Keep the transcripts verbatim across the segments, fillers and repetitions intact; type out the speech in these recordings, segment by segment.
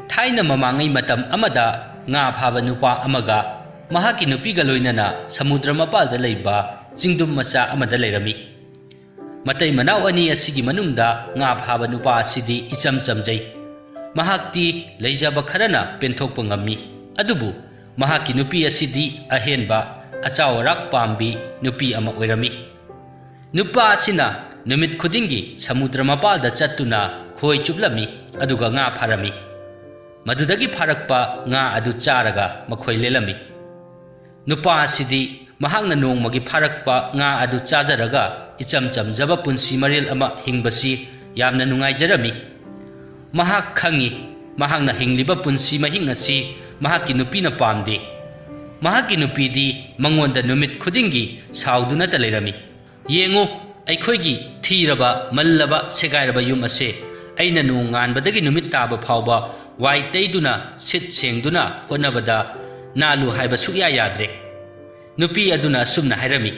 ꯊꯥꯏꯅ ꯃꯃꯥꯡꯉꯩ ꯃꯇꯝ ꯑꯃꯗ ꯉꯥ ꯐꯥꯕ ꯅꯨꯄꯥ ꯑꯃꯒ ꯃꯍꯥꯛꯀꯤ ꯅꯨꯄꯤꯒ ꯂꯣꯏꯅꯅ ꯁꯃꯨꯗ꯭ꯔ ꯃꯄꯥꯜꯗ ꯂꯩꯕ ꯆꯤꯡꯗꯨꯝ ꯃꯆꯥ ꯑꯃꯗ ꯂꯩꯔꯝꯃꯤ꯫ ꯃꯇꯩ ꯃꯅꯥꯎ ꯑꯅꯤ ꯑꯁꯤꯒꯤ ꯃꯅꯨꯡꯗ ꯉꯥ ꯐꯥꯕ ꯅꯨꯄꯥ ꯑꯁꯤꯗꯤ ꯏꯆꯝ ꯆꯝꯖꯩ꯫ ꯃꯍꯥꯛꯇꯤ ꯂꯩꯖꯕ ꯈꯔꯅ ꯄꯦꯟꯊꯣꯛꯄ ꯉꯝꯃꯤ, ꯑꯗꯨꯕꯨ ꯃꯍꯥꯛꯀꯤ ꯅꯨꯄꯤ ꯑꯁꯤꯗꯤ ꯑꯍꯦꯟꯕ ꯑꯆꯥꯎ ꯑꯔꯥꯛ ꯄꯥꯝꯕꯤ ꯅꯨꯄꯤ ꯑꯃ ꯑꯣꯏꯔꯝꯃꯤ꯫ ꯅꯨꯄꯥ ꯑꯁꯤꯅ ꯅꯨꯃꯤꯠ ꯈꯨꯗꯤꯡꯒꯤ ꯁꯃꯨꯗ꯭ꯔ ꯃꯄꯥꯜꯗ ꯆꯠꯇꯨꯅ ꯈꯣꯏ ꯆꯨꯞꯂꯝꯃꯤ, ꯑꯗꯨꯒ ꯉꯥ ꯐꯥꯔꯝꯃꯤ꯫ ꯃꯗꯨꯗꯒꯤ ꯐꯥꯔꯛꯄ ꯉꯥ ꯑꯗꯨ ꯆꯥꯔꯒ ꯃꯈꯣꯏ ꯂꯦꯜꯂꯝꯃꯤ꯫ ꯅꯨꯄꯥ ꯑꯁꯤꯗꯤ ꯃꯍꯥꯛꯅ ꯅꯣꯡꯃꯒꯤ ꯐꯥꯔꯛꯄ ꯉꯥ ꯑꯗꯨ ꯆꯥꯖꯔꯒ ꯏꯆꯝ ꯆꯝꯖꯕ ꯄꯨꯟꯁꯤ ꯃꯔꯦꯜ ꯑꯃ ꯍꯤꯡꯕꯁꯤ ꯌꯥꯝꯅ ꯅꯨꯡꯉꯥꯏꯖꯔꯝꯃꯤ꯫ ꯃꯍꯥꯛ ꯈꯪꯏ, ꯃꯍꯥꯛꯅ ꯍꯤꯡꯂꯤꯕ ꯄꯨꯟꯁꯤ ꯃꯍꯤꯡ ꯑꯁꯤ ꯃꯍꯥꯛꯀꯤ ꯅꯨꯄꯤꯅ ꯄꯥꯝꯗꯦ꯫ ꯃꯍꯥꯛꯀꯤ ꯅꯨꯄꯤꯗꯤ ꯃꯉꯣꯟꯗ ꯅꯨꯃꯤꯠ ꯈꯨꯗꯤꯡꯒꯤ ꯁꯥꯎꯗꯨꯅꯇ ꯂꯩꯔꯝꯃꯤ꯫ "ꯌꯦꯡꯉꯨ, ꯑꯩꯈꯣꯏꯒꯤ ꯊꯤꯔꯕ, ꯃꯜꯂꯕ, ꯁꯦꯒꯥꯏꯔꯕ ꯌꯨꯝ ꯑꯁꯦ ꯑꯩꯅ ꯅꯣꯡ ꯉꯥꯟꯕꯗꯒꯤ ꯅꯨꯃꯤꯠ ꯇꯥꯕ ꯐꯥꯎꯕ ꯋꯥꯏ ꯇꯩꯗꯨꯅ, ꯁꯤꯠ ꯁꯦꯡꯗꯨꯅ ꯍꯣꯠꯅꯕꯗ ꯅꯥꯜꯂꯨ ꯍꯥꯏꯕ ꯁꯨꯛꯌꯥ ꯌꯥꯗ꯭ꯔꯦ"꯫ ꯅꯨꯄꯤ ꯑꯗꯨꯅ ꯑꯁꯨꯝꯅ ꯍꯥꯏꯔꯝꯃꯤ꯫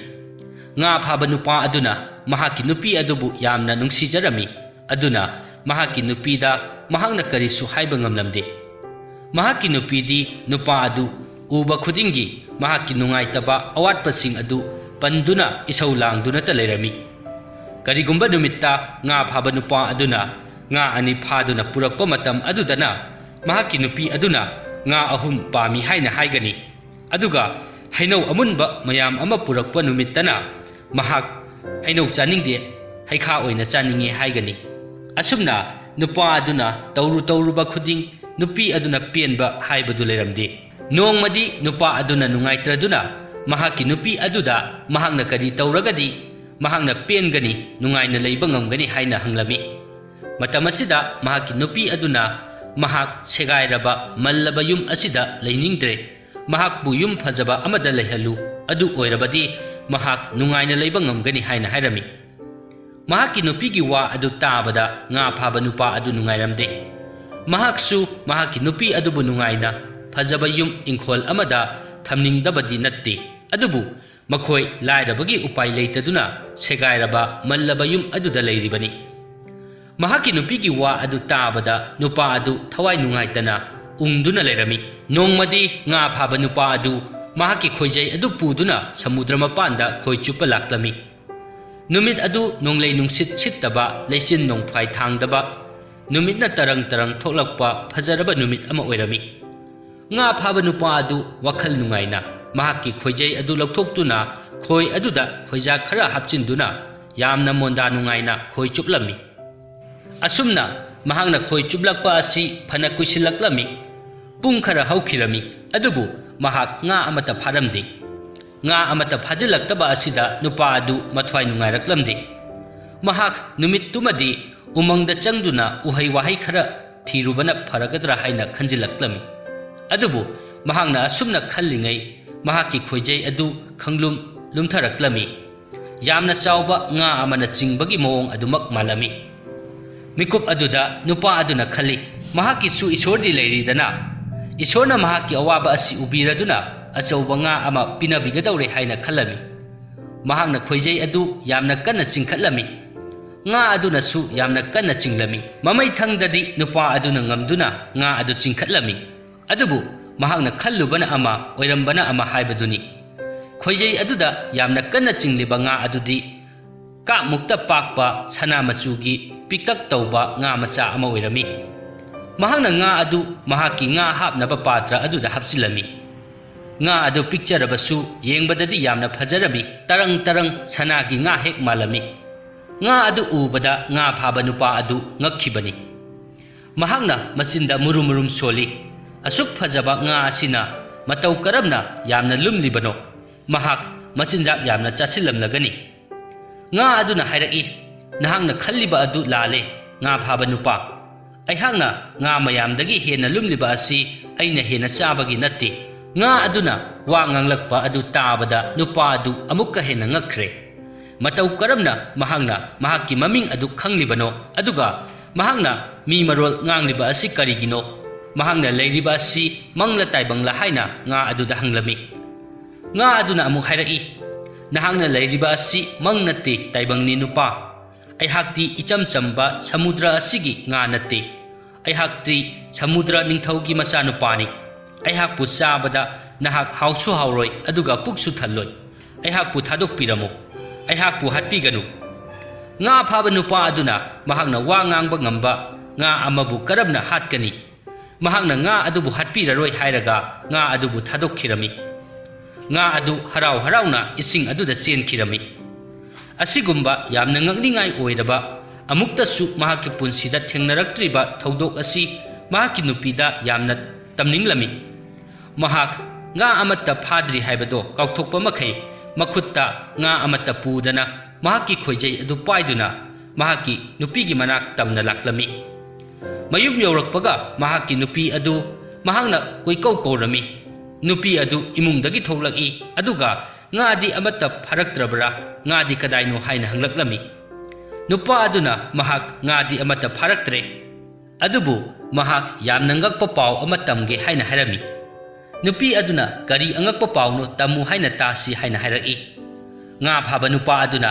ꯉꯥ ꯐꯥꯕ ꯅꯨꯄꯥ ꯑꯗꯨꯅ ꯃꯍꯥꯛꯀꯤ ꯅꯨꯄꯤ ꯑꯗꯨꯕꯨ ꯌꯥꯝꯅ ꯅꯨꯡꯁꯤꯖꯔꯝꯃꯤ꯫ ꯑꯗꯨꯅ ꯃꯍꯥꯛꯀꯤ ꯅꯨꯄꯤꯗ ꯃꯍꯥꯛꯅ ꯀꯔꯤꯁꯨ ꯍꯥꯏꯕ ꯉꯝꯂꯝꯗꯦ꯫ ꯃꯍꯥꯛꯀꯤ ꯅꯨꯄꯤꯗꯤ ꯅꯨꯄꯥ ꯑꯗꯨ ꯎꯕ ꯈꯨꯗꯤꯡꯒꯤ ꯃꯍꯥꯛꯀꯤ ꯅꯨꯡꯉꯥꯏꯇꯕ ꯑꯋꯥꯠꯄꯁꯤꯡ ꯑꯗꯨ ꯄꯟꯗꯨꯅ ꯏꯁꯧ ꯂꯥꯡꯗꯨꯅꯇ ꯂꯩꯔꯝꯃꯤ꯫ ꯀꯔꯤꯒꯨꯝꯕ ꯅꯨꯃꯤꯠꯇ ꯉꯥ ꯐꯥꯕ ꯅꯨꯄꯥ ꯑꯗꯨꯅ ꯉꯥ ꯑꯅꯤ ꯐꯥꯗꯨꯅ ꯄꯨꯔꯛꯄ ꯃꯇꯝ ꯑꯗꯨꯗꯅ ꯃꯍꯥꯛꯀꯤ ꯅꯨꯄꯤ ꯑꯗꯨꯅ ꯉꯥ ꯑꯍꯨꯝ ꯄꯥꯝꯃꯤ ꯍꯥꯏꯅ ꯍꯥꯏꯒꯅꯤ꯫ ꯑꯗꯨꯒ ꯍꯩꯅꯧ ꯑꯃꯨꯟꯕ ꯃꯌꯥꯝ ꯑꯃ ꯄꯨꯔꯛꯄ ꯅꯨꯃꯤꯠꯇꯅ ꯃꯍꯥꯛ ꯍꯩꯅꯧ ꯆꯥꯅꯤꯡꯗꯦ, ꯍꯩꯈꯥ ꯑꯣꯏꯅ ꯆꯥꯅꯤꯡꯉꯤ ꯍꯥꯏꯒꯅꯤ꯫ ꯑꯁꯨꯝꯅ ꯅꯨꯄꯥ ꯑꯗꯨꯅ ꯇꯧꯔꯨ ꯇꯧꯔꯨꯕ ꯈꯨꯗꯤꯡ ꯅꯨꯄꯤ ꯑꯗꯨꯅ ꯄꯦꯟꯕ ꯍꯥꯏꯕꯗꯨ ꯂꯩꯔꯝꯗꯦ꯫ ꯅꯣꯡꯃꯗꯤ ꯅꯨꯄꯥ ꯑꯗꯨꯅ ꯅꯨꯡꯉꯥꯏꯇ꯭ꯔꯗꯨꯅ ꯃꯍꯥꯛꯀꯤ ꯅꯨꯄꯤ ꯑꯗꯨꯗ ꯃꯍꯥꯛꯅ ꯀꯔꯤ ꯇꯧꯔꯒꯗꯤ ꯃꯍꯥꯛꯅ ꯄꯦꯟꯒꯅꯤ, ꯅꯨꯡꯉꯥꯏꯅ ꯂꯩꯕ ꯉꯝꯒꯅꯤ ꯍꯥꯏꯅ ꯍꯪꯂꯝꯃꯤ꯫ ꯃꯇꯝ ꯑꯁꯤꯗ ꯃꯍꯥꯛꯀꯤ ꯅꯨꯄꯤ ꯑꯗꯨꯅ ꯃꯍꯥꯛ ꯁꯦꯒꯥꯏꯔꯕ, ꯃꯜꯂꯕ ꯌꯨꯝ ꯑꯁꯤꯗ ꯂꯩꯅꯤꯡꯗ꯭ꯔꯦ, ꯃꯍꯥꯛꯄꯨ ꯌꯨꯝ ꯐꯖꯕ ꯑꯃꯗ ꯂꯩꯍꯜꯂꯨ, ꯑꯗꯨ ꯑꯣꯏꯔꯕꯗꯤ ꯃꯍꯥꯛ ꯅꯨꯡꯉꯥꯏꯅ ꯂꯩꯕ ꯉꯝꯒꯅꯤ ꯍꯥꯏꯅ ꯍꯥꯏꯔꯝꯃꯤ꯫ ꯃꯍꯥꯛꯀꯤ ꯅꯨꯄꯤꯒꯤ ꯋꯥ ꯑꯗꯨ ꯇꯥꯕꯗ ꯉꯥ ꯐꯥꯕ ꯅꯨꯄꯥ ꯑꯗꯨ ꯅꯨꯡꯉꯥꯏꯔꯝꯗꯦ꯫ ꯃꯍꯥꯛꯁꯨ ꯃꯍꯥꯛꯀꯤ ꯅꯨꯄꯤ ꯑꯗꯨꯕꯨ ꯅꯨꯡꯉꯥꯏꯅ ꯐꯖꯕ ꯌꯨꯝ ꯏꯪꯈꯣꯜ ꯑꯃꯗ ꯊꯝꯅꯤꯡꯗꯕꯗꯤ ꯅꯠꯇꯦ, ꯑꯗꯨꯕꯨ ꯃꯈꯣꯏ ꯂꯥꯏꯔꯕꯒꯤ ꯎꯄꯥꯏ ꯂꯩꯇꯗꯨꯅ ꯁꯦꯒꯥꯏꯔꯕ, ꯃꯜꯂꯕ ꯌꯨꯝ ꯑꯗꯨꯗ ꯂꯩꯔꯤꯕꯅꯤ꯫ ꯃꯍꯥꯛꯀꯤ ꯅꯨꯄꯤꯒꯤ ꯋꯥ ꯑꯗꯨ ꯇꯥꯕꯗ ꯅꯨꯄꯥ ꯑꯗꯨ ꯊꯋꯥꯏ ꯅꯨꯡꯉꯥꯏꯇꯅ ꯎꯪꯗꯨꯅ ꯂꯩꯔꯝꯃꯤ꯫ ꯅꯣꯡꯃꯗꯤ ꯉꯥ ꯐꯥꯕ ꯅꯨꯄꯥ ꯑꯗꯨ ꯃꯍꯥꯛꯀꯤ ꯈꯣꯏꯖꯩ ꯑꯗꯨ ꯄꯨꯗꯨꯅ ꯁꯃꯨꯗ꯭ꯔ ꯃꯄꯥꯟꯗ ꯈꯣꯏ ꯆꯨꯞꯄ ꯂꯥꯛꯂꯝꯃꯤ꯫ ꯅꯨꯃꯤꯠ ꯑꯗꯨ ꯅꯣꯡꯂꯩ ꯅꯨꯡꯁꯤꯠ ꯁꯤꯠꯇꯕ, ꯂꯩꯆꯤꯟ ꯅꯣꯡꯐꯥꯏ ꯊꯥꯡꯗꯕ, ꯅꯨꯃꯤꯠꯅ ꯇꯔꯪ ꯇꯔꯪ ꯊꯣꯛꯂꯛꯄ ꯐꯖꯔꯕ ꯅꯨꯃꯤꯠ ꯑꯃ ꯑꯣꯏꯔꯝꯃꯤ꯫ ꯉꯥ ꯐꯥꯕ ꯅꯨꯄꯥ ꯑꯗꯨ ꯋꯥꯈꯜ ꯅꯨꯡꯉꯥꯏꯅ ꯃꯍꯥꯛꯀꯤ ꯈꯣꯏꯖꯩ ꯑꯗꯨ ꯂꯧꯊꯣꯛꯇꯨꯅ ꯈꯣꯏ ꯑꯗꯨꯗ ꯈꯣꯏꯖꯥꯛ ꯈꯔ ꯍꯥꯞꯆꯤꯟꯗꯨꯅ ꯌꯥꯝꯅ ꯃꯣꯟꯗꯥ ꯅꯨꯡꯉꯥꯏꯅ ꯈꯣꯏ ꯆꯨꯞꯂꯝꯃꯤ꯫ ꯑꯁꯨꯝꯅ ꯃꯍꯥꯛꯅ ꯈꯣꯏ ꯆꯨꯞꯂꯛꯄ ꯑꯁꯤ ꯐꯅ ꯀꯨꯏꯁꯤꯜꯂꯛꯂꯝꯃꯤ꯫ ꯄꯨꯡ ꯈꯔ ꯍꯧꯈꯤꯔꯝꯃꯤ, ꯑꯗꯨꯕꯨ ꯃꯍꯥꯛ ꯉꯥ ꯑꯃꯠꯇ ꯐꯥꯔꯝꯗꯦ꯫ ꯉꯥ ꯑꯃꯠꯇ ꯐꯥꯖꯤꯜꯂꯛꯇꯕ ꯑꯁꯤꯗ ꯅꯨꯄꯥ ꯑꯗꯨ ꯃꯊ꯭ꯋꯥꯏ ꯅꯨꯡꯉꯥꯏꯔꯛꯂꯝꯗꯦ꯫ ꯃꯍꯥꯛ ꯅꯨꯃꯤꯠꯇꯨꯃꯗꯤ ꯎꯃꯪꯗ ꯆꯪꯗꯨꯅ ꯎꯍꯩ ꯋꯥꯍꯩ ꯈꯔ ꯊꯤꯔꯨꯕꯅ ꯐꯔꯒꯗ꯭ꯔꯥ ꯍꯥꯏꯅ ꯈꯟꯖꯤꯜꯂꯛꯂꯝꯃꯤ꯫ ꯑꯗꯨꯕꯨ ꯃꯍꯥꯛꯅ ꯑꯁꯨꯝꯅ ꯈꯜꯂꯤꯉꯩ ꯃꯍꯥꯛꯀꯤ ꯈꯣꯏꯖꯩ ꯑꯗꯨ ꯈꯪꯂꯨꯝ ꯂꯨꯝꯊꯔꯛꯂꯝꯃꯤ꯫ ꯌꯥꯝꯅ ꯆꯥꯎꯕ ꯉꯥ ꯑꯃꯅ ꯆꯤꯡꯕꯒꯤ ꯃꯑꯣꯡ ꯑꯗꯨꯃꯛ ꯃꯥꯜꯂꯝꯃꯤ꯫ ꯃꯤꯀꯨꯞ ꯑꯗꯨꯗ ꯅꯨꯄꯥ ꯑꯗꯨꯅ ꯈꯜꯂꯤ, ꯃꯍꯥꯛꯀꯤꯁꯨ ꯏꯁꯣꯔꯗꯤ ꯂꯩꯔꯤꯗꯅ, ꯏꯁꯣꯔꯅ ꯃꯍꯥꯛꯀꯤ ꯑꯋꯥꯕ ꯑꯁꯤ ꯎꯕꯤꯔꯗꯨꯅ ꯑꯆꯧꯕ ꯉꯥ ꯑꯃ ꯄꯤꯅꯕꯤꯒꯗꯧꯔꯦ ꯍꯥꯏꯅ ꯈꯜꯂꯝꯃꯤ꯫ ꯃꯍꯥꯛꯅ ꯈꯣꯏꯖꯩ ꯑꯗꯨ ꯌꯥꯝꯅ ꯀꯟꯅ ꯆꯤꯡꯈꯠꯂꯝꯃꯤ꯫ ꯉꯥ ꯑꯗꯨꯅꯁꯨ ꯌꯥꯝꯅ ꯀꯟꯅ ꯆꯤꯡꯂꯝꯃꯤ꯫ ꯃꯃꯩꯊꯪꯗꯗꯤ ꯅꯨꯄꯥ ꯑꯗꯨꯅ ꯉꯝꯗꯨꯅ ꯉꯥ ꯑꯗꯨ ꯆꯤꯡꯈꯠꯂꯝꯃꯤ꯫ ꯑꯗꯨꯕꯨ ꯃꯍꯥꯛꯅ ꯈꯜꯂꯨꯕꯅ ꯑꯃ, ꯑꯣꯏꯔꯝꯕꯅ ꯑꯃ ꯍꯥꯏꯕꯗꯨꯅꯤ꯫ ꯈꯣꯏꯖꯩ ꯑꯗꯨꯗ ꯌꯥꯝꯅ ꯀꯟꯅ ꯆꯤꯡꯂꯤꯕ ꯉꯥ ꯑꯗꯨꯗꯤ ꯀꯥꯞꯃꯨꯛꯇ ꯄꯥꯛꯄ ꯁꯅꯥ ꯃꯆꯨꯒꯤ ꯄꯤꯛꯇꯛ ꯇꯧꯕ ꯉꯥ ꯃꯆꯥ ꯑꯃ ꯑꯣꯏꯔꯝꯃꯤ꯫ ꯃꯍꯥꯛꯅ ꯉꯥ ꯑꯗꯨ ꯃꯍꯥꯛꯀꯤ ꯉꯥ ꯍꯥꯞꯅꯕ ꯄꯥꯇ꯭ꯔ ꯑꯗꯨꯗ ꯍꯥꯞꯆꯤꯜꯂꯝꯃꯤ꯫ ꯉꯥ ꯑꯗꯨ ꯄꯤꯛꯆꯔꯕꯁꯨ ꯌꯦꯡꯕꯗꯗꯤ ꯌꯥꯝꯅ ꯐꯖꯔꯝꯃꯤ, ꯇꯔꯪ ꯇꯔꯪ ꯁꯅꯥꯒꯤ ꯉꯥ ꯍꯦꯛ ꯃꯥꯜꯂꯝꯃꯤ꯫ ꯉꯥ ꯑꯗꯨ ꯎꯕꯗ ꯉꯥ ꯐꯥꯕ ꯅꯨꯄꯥ ꯑꯗꯨ ꯉꯛꯈꯤꯕꯅꯤ꯫ ꯃꯍꯥꯛꯅ ꯃꯆꯤꯟꯗ ꯃꯨꯔꯨꯝ ꯃꯨꯔꯨꯝ ꯁꯣꯜꯂꯤ꯫ ꯑꯁꯨꯛ ꯐꯖꯕ ꯉꯥ ꯑꯁꯤꯅ ꯃꯇꯧ ꯀꯔꯝꯅ ꯌꯥꯝꯅ ꯂꯨꯝꯂꯤꯕꯅꯣ? ꯃꯍꯥꯛ ꯃꯆꯤꯟꯖꯥꯛ ꯌꯥꯝꯅ ꯆꯥꯁꯤꯜꯂꯝꯂꯒꯅꯤ꯫ ꯉꯥ ꯑꯗꯨꯅ ꯍꯥꯏꯔꯛꯏ, "ꯅꯍꯥꯛꯅ ꯈꯜꯂꯤꯕ ꯑꯗꯨ ꯂꯥꯜꯂꯦ, ꯉꯥ ꯐꯥꯕ ꯅꯨꯄꯥ꯫ ꯑꯩꯍꯥꯛꯅ ꯉꯥ ꯃꯌꯥꯝꯗꯒꯤ ꯍꯦꯟꯅ ꯂꯨꯝꯂꯤꯕ ꯑꯁꯤ ꯑꯩꯅ ꯍꯦꯟꯅ ꯆꯥꯕꯒꯤ ꯅꯠꯇꯦ꯫" ꯉꯥ ꯑꯗꯨꯅ ꯋꯥ ꯉꯥꯡꯂꯛꯄ ꯑꯗꯨ ꯇꯥꯕꯗ ꯅꯨꯄꯥ ꯑꯗꯨ ꯑꯃꯨꯛꯀ ꯍꯦꯟꯅ ꯉꯛꯈ꯭ꯔꯦ꯫ ꯃꯇꯧ ꯀꯔꯝꯅ ꯃꯍꯥꯛꯅ ꯃꯍꯥꯛꯀꯤ ꯃꯃꯤꯡ ꯑꯗꯨ ꯈꯪꯂꯤꯕꯅꯣ? ꯑꯗꯨꯒ ꯃꯍꯥꯛꯅ ꯃꯤ ꯃꯔꯣꯜ ꯉꯥꯡꯂꯤꯕ ꯑꯁꯤ ꯀꯔꯤꯒꯤꯅꯣ? ꯃꯍꯥꯛꯅ ꯂꯩꯔꯤꯕ ꯑꯁꯤ ꯃꯪꯂ ꯇꯥꯏꯕꯪꯂ ꯍꯥꯏꯅ ꯉꯥ ꯑꯗꯨꯗ ꯍꯪꯂꯝꯃꯤ꯫ ꯉꯥ ꯑꯗꯨꯅ ꯑꯃꯨꯛ ꯍꯥꯏꯔꯛꯏ, "ꯅꯍꯥꯛꯅ ꯂꯩꯔꯤꯕ ꯑꯁꯤ ꯃꯪ ꯅꯠꯇꯦ, ꯇꯥꯏꯕꯪꯅꯤ ꯅꯨꯄꯥ꯫ "ꯑꯩꯍꯥꯛꯇꯤ ꯏꯆꯝ ꯆꯝꯕ ꯁꯃꯨꯗ꯭ꯔ ꯑꯁꯤꯒꯤ ꯉꯥ ꯅꯠꯇꯦ꯫ ꯑꯩꯍꯥꯛꯇꯤ ꯁꯃꯨꯗ꯭ꯔ ꯅꯤꯡꯊꯧꯒꯤ ꯃꯆꯥꯅꯨꯄꯥꯅꯤ꯫ ꯑꯩꯍꯥꯛꯄꯨ ꯆꯥꯕꯗ ꯅꯍꯥꯛ ꯍꯥꯎꯁꯨ ꯍꯥꯎꯔꯣꯏ, ꯑꯗꯨꯒ ꯄꯨꯛꯁꯨ ꯊꯜꯂꯣꯏ꯫ ꯑꯩꯍꯥꯛꯄꯨ ꯊꯥꯗꯣꯛꯄꯤꯔꯝꯃꯨ꯫ ꯑꯩꯍꯥꯛꯄꯨ ꯍꯥꯠꯄꯤꯒꯅꯨ꯫" ꯉꯥ ꯐꯥꯕ ꯅꯨꯄꯥ ꯑꯗꯨꯅ ꯃꯍꯥꯛꯅ ꯋꯥ ꯉꯥꯡꯕ ꯉꯝꯕ ꯉꯥ ꯑꯃꯕꯨ ꯀꯔꯝꯅ ꯍꯥꯠꯀꯅꯤ? ꯃꯍꯥꯛꯅ ꯉꯥ ꯑꯗꯨꯕꯨ ꯍꯥꯠꯄꯤꯔꯔꯣꯏ ꯍꯥꯏꯔꯒ ꯉꯥ ꯑꯗꯨꯕꯨ ꯊꯥꯗꯣꯛꯈꯤꯔꯝꯃꯤ꯫ ꯉꯥ ꯑꯗꯨ ꯍꯔꯥꯎ ꯍꯔꯥꯎꯅ ꯏꯁꯤꯡ ꯑꯗꯨꯗ ꯆꯦꯟꯈꯤꯔꯝꯃꯤ꯫ ꯑꯁꯤꯒꯨꯝꯕ ꯌꯥꯝꯅ ꯉꯛꯅꯤꯡꯉꯥꯏ ꯑꯣꯏꯔꯕ, ꯑꯃꯨꯛꯇꯁꯨ ꯃꯍꯥꯛꯀꯤ ꯄꯨꯟꯁꯤꯗ ꯊꯦꯡꯅꯔꯛꯇ꯭ꯔꯤꯕ ꯊꯧꯗꯣꯛ ꯑꯁꯤ ꯃꯍꯥꯛꯀꯤ ꯅꯨꯄꯤꯗ ꯌꯥꯝꯅ ꯇꯝꯅꯤꯡꯂꯝꯃꯤ꯫ ꯃꯍꯥꯛ ꯉꯥ ꯑꯃꯠꯇ ꯐꯥꯗ꯭ꯔꯤ ꯍꯥꯏꯕꯗꯣ ꯀꯥꯎꯊꯣꯛꯄ ꯃꯈꯩ, ꯃꯈꯨꯠꯇ ꯉꯥ ꯑꯃꯠꯇ ꯄꯨꯗꯅ ꯃꯍꯥꯛꯀꯤ ꯈꯣꯏꯖꯩ ꯑꯗꯨ ꯄꯥꯏꯗꯨꯅ ꯃꯍꯥꯛꯀꯤ ꯅꯨꯄꯤꯒꯤ ꯃꯅꯥꯛ ꯇꯝꯅ ꯂꯥꯛꯂꯝꯃꯤ꯫ ꯃꯌꯨꯝ ꯌꯧꯔꯛꯄꯒ ꯃꯍꯥꯛꯀꯤ ꯅꯨꯄꯤ ꯑꯗꯨ ꯃꯍꯥꯛꯅ ꯀꯣꯏꯀꯧ ꯀꯧꯔꯝꯃꯤ꯫ ꯅꯨꯄꯤ ꯑꯗꯨ ꯏꯃꯨꯡꯗꯒꯤ ꯊꯣꯛꯂꯛꯏ, ꯑꯗꯨꯒ "ꯉꯥꯗꯤ ꯑꯃꯠꯇ ꯐꯥꯔꯛꯇ꯭ꯔꯕ꯭ꯔꯥ? ꯉꯥꯗꯤ ꯀꯗꯥꯏꯅꯣ?" ꯍꯥꯏꯅ ꯍꯪꯂꯛꯂꯝꯃꯤ꯫ ꯅꯨꯄꯥ ꯑꯗꯨꯅ ꯃꯍꯥꯛ ꯉꯥꯗꯤ ꯑꯃꯠꯇ ꯐꯥꯔꯛꯇ꯭ꯔꯦ, ꯑꯗꯨꯕꯨ ꯃꯍꯥꯛ ꯌꯥꯝꯅ ꯉꯛꯄ ꯄꯥꯎ ꯑꯃ ꯇꯝꯒꯦ ꯍꯥꯏꯅ ꯍꯥꯏꯔꯝꯃꯤ꯫ ꯅꯨꯄꯤ ꯑꯗꯨꯅ "ꯀꯔꯤ ꯑꯉꯛꯄ ꯄꯥꯎꯅꯣ? ꯇꯝꯃꯨ ꯍꯥꯏꯅ ꯇꯥꯁꯤ" ꯍꯥꯏꯅ ꯍꯥꯏꯔꯛꯏ꯫ ꯉꯥ ꯐꯥꯕ ꯅꯨꯄꯥ ꯑꯗꯨꯅ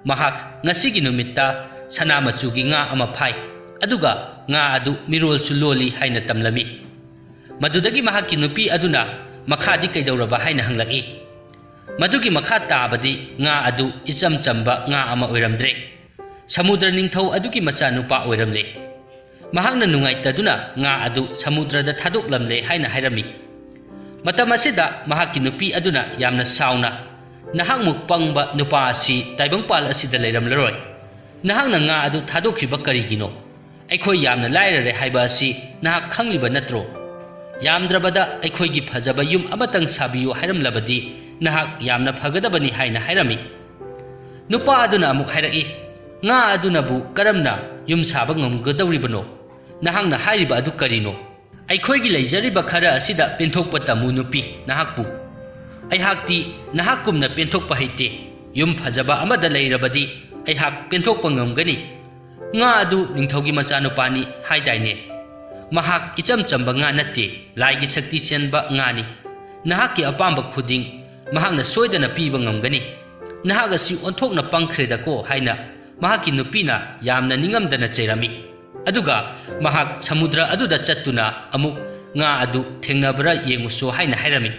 ꯃꯍꯥꯛ ꯉꯁꯤꯒꯤ ꯅꯨꯃꯤꯠꯇ ꯁꯅꯥ ꯃꯆꯨꯒꯤ ꯉꯥ ꯑꯃ ꯐꯥꯏ, ꯑꯗꯨꯒ ꯉꯥ ꯑꯗꯨ ꯃꯤꯔꯣꯜꯁꯨ ꯂꯣꯜꯂꯤ ꯍꯥꯏꯅ ꯇꯝꯂꯝꯃꯤ꯫ ꯃꯗꯨꯗꯒꯤ ꯃꯍꯥꯛꯀꯤ ꯅꯨꯄꯤ ꯑꯗꯨꯅ ꯃꯈꯥꯗꯤ ꯀꯩꯗꯧꯔꯕ ꯍꯥꯏꯅ ꯍꯪꯂꯛꯏ꯫ ꯃꯗꯨꯒꯤ ꯃꯈꯥ ꯇꯥꯕꯗꯤ ꯉꯥ ꯑꯗꯨ ꯏꯆꯝ ꯆꯝꯕ ꯉꯥ ꯑꯃ ꯑꯣꯏꯔꯝꯗ꯭ꯔꯦ꯫ ꯁꯃꯨꯗ꯭ꯔ ꯅꯤꯡꯊꯧ ꯑꯗꯨꯒꯤ ꯃꯆꯥꯅꯨꯄꯥ ꯑꯣꯏꯔꯝꯂꯦ꯫ ꯃꯍꯥꯛꯅ ꯅꯨꯡꯉꯥꯏꯇꯗꯨꯅ ꯉꯥ ꯑꯗꯨ ꯁꯃꯨꯗ꯭ꯔꯗ ꯊꯥꯗꯣꯛꯂꯝꯂꯦ ꯍꯥꯏꯅ ꯍꯥꯏꯔꯝꯃꯤ꯫ ꯃꯇꯝ ꯑꯁꯤꯗ ꯃꯍꯥꯛꯀꯤ ꯅꯨꯄꯤ ꯑꯗꯨꯅ ꯌꯥꯝꯅ ꯁꯥꯎꯅ, "ꯅꯍꯥꯛꯃꯨꯛ ꯄꯪꯕ ꯅꯨꯄꯥ ꯑꯁꯤ ꯇꯥꯏꯕꯪꯄꯥꯜ ꯑꯁꯤꯗ ꯂꯩꯔꯝꯂꯔꯣꯏ꯫ ꯅꯍꯥꯛꯅ ꯉꯥ ꯑꯗꯨ ꯊꯥꯗꯣꯛꯈꯤꯕ ꯀꯔꯤꯒꯤꯅꯣ? ꯑꯩꯈꯣꯏ ꯌꯥꯝꯅ ꯂꯥꯏꯔꯔꯦ ꯍꯥꯏꯕ ꯑꯁꯤ ꯅꯍꯥꯛ ꯈꯪꯂꯤꯕ ꯅꯠꯇ꯭ꯔꯣ? ꯌꯥꯝꯗ꯭ꯔꯕꯗ ꯑꯩꯈꯣꯏꯒꯤ ꯐꯖꯕ ꯌꯨꯝ ꯑꯃꯇꯪ ꯁꯥꯕꯤꯌꯨ ꯍꯥꯏꯔꯝꯂꯕꯗꯤ ꯅꯍꯥꯛ ꯌꯥꯝꯅ ꯐꯒꯗꯕꯅꯤ" ꯍꯥꯏꯅ ꯍꯥꯏꯔꯝꯃꯤ꯫ ꯅꯨꯄꯥ ꯑꯗꯨꯅ ꯑꯃꯨꯛ ꯍꯥꯏꯔꯛꯏ, "ꯉꯥ ꯑꯗꯨꯅꯕꯨ ꯀꯔꯝꯅ ꯌꯨꯝ ꯁꯥꯕ ꯉꯝꯒꯗꯧꯔꯤꯕꯅꯣ? ꯅꯍꯥꯛꯅ ꯍꯥꯏꯔꯤꯕ ꯑꯗꯨ ꯀꯔꯤꯅꯣ? ꯑꯩꯈꯣꯏꯒꯤ ꯂꯩꯖꯔꯤꯕ ꯈꯔ ꯑꯁꯤꯗ ꯄꯦꯟꯊꯣꯛꯄ ꯇꯝꯃꯨ ꯅꯨꯄꯤ, ꯅꯍꯥꯛꯄꯨ꯫ ꯑꯩꯍꯥꯛꯇꯤ ꯅꯍꯥꯛꯀꯨꯝꯅ ꯄꯦꯟꯊꯣꯛꯄ ꯍꯩꯇꯦ꯫ ꯌꯨꯝ ꯐꯖꯕ ꯑꯃꯗ ꯂꯩꯔꯕꯗꯤ ꯑꯩꯍꯥꯛ ꯄꯦꯟꯊꯣꯛꯄ ꯉꯝꯒꯅꯤ꯫ ꯉꯥ ꯑꯗꯨ ꯅꯤꯡꯊꯧꯒꯤ ꯃꯆꯥꯅꯨꯄꯥꯅꯤ ꯍꯥꯏꯗꯥꯏꯅꯦ? ꯃꯍꯥꯛ ꯏꯆꯝ ꯆꯝꯕ ꯉꯥ ꯅꯠꯇꯦ, ꯂꯥꯏꯒꯤ ꯁꯛꯇꯤ ꯆꯦꯟꯕ ꯉꯥꯅꯤ꯫ ꯅꯍꯥꯛꯀꯤ ꯑꯄꯥꯝꯕ ꯈꯨꯗꯤꯡ ꯃꯍꯥꯛꯅ ꯁꯣꯏꯗꯅ ꯄꯤꯕ ꯉꯝꯒꯅꯤ꯫ ꯅꯍꯥꯛ ꯑꯁꯤ ꯑꯣꯟꯊꯣꯛꯅ ꯄꯪꯈ꯭ꯔꯦꯗꯀꯣ" ꯍꯥꯏꯅ ꯃꯍꯥꯛꯀꯤ ꯅꯨꯄꯤꯅ ꯌꯥꯝꯅ ꯅꯤꯡꯉꯝꯗꯅ ꯆꯩꯔꯝꯃꯤ꯫ ꯑꯗꯨꯒ ꯃꯍꯥꯛ ꯁꯃꯨꯗ꯭ꯔ ꯑꯗꯨꯗ ꯆꯠꯇꯨꯅ ꯑꯃꯨꯛ ꯉꯥ ꯑꯗꯨ ꯊꯦꯡꯅꯕ꯭ꯔꯥ ꯌꯦꯡꯉꯨꯁꯨ ꯍꯥꯏꯅ ꯍꯥꯏꯔꯝꯃꯤ꯫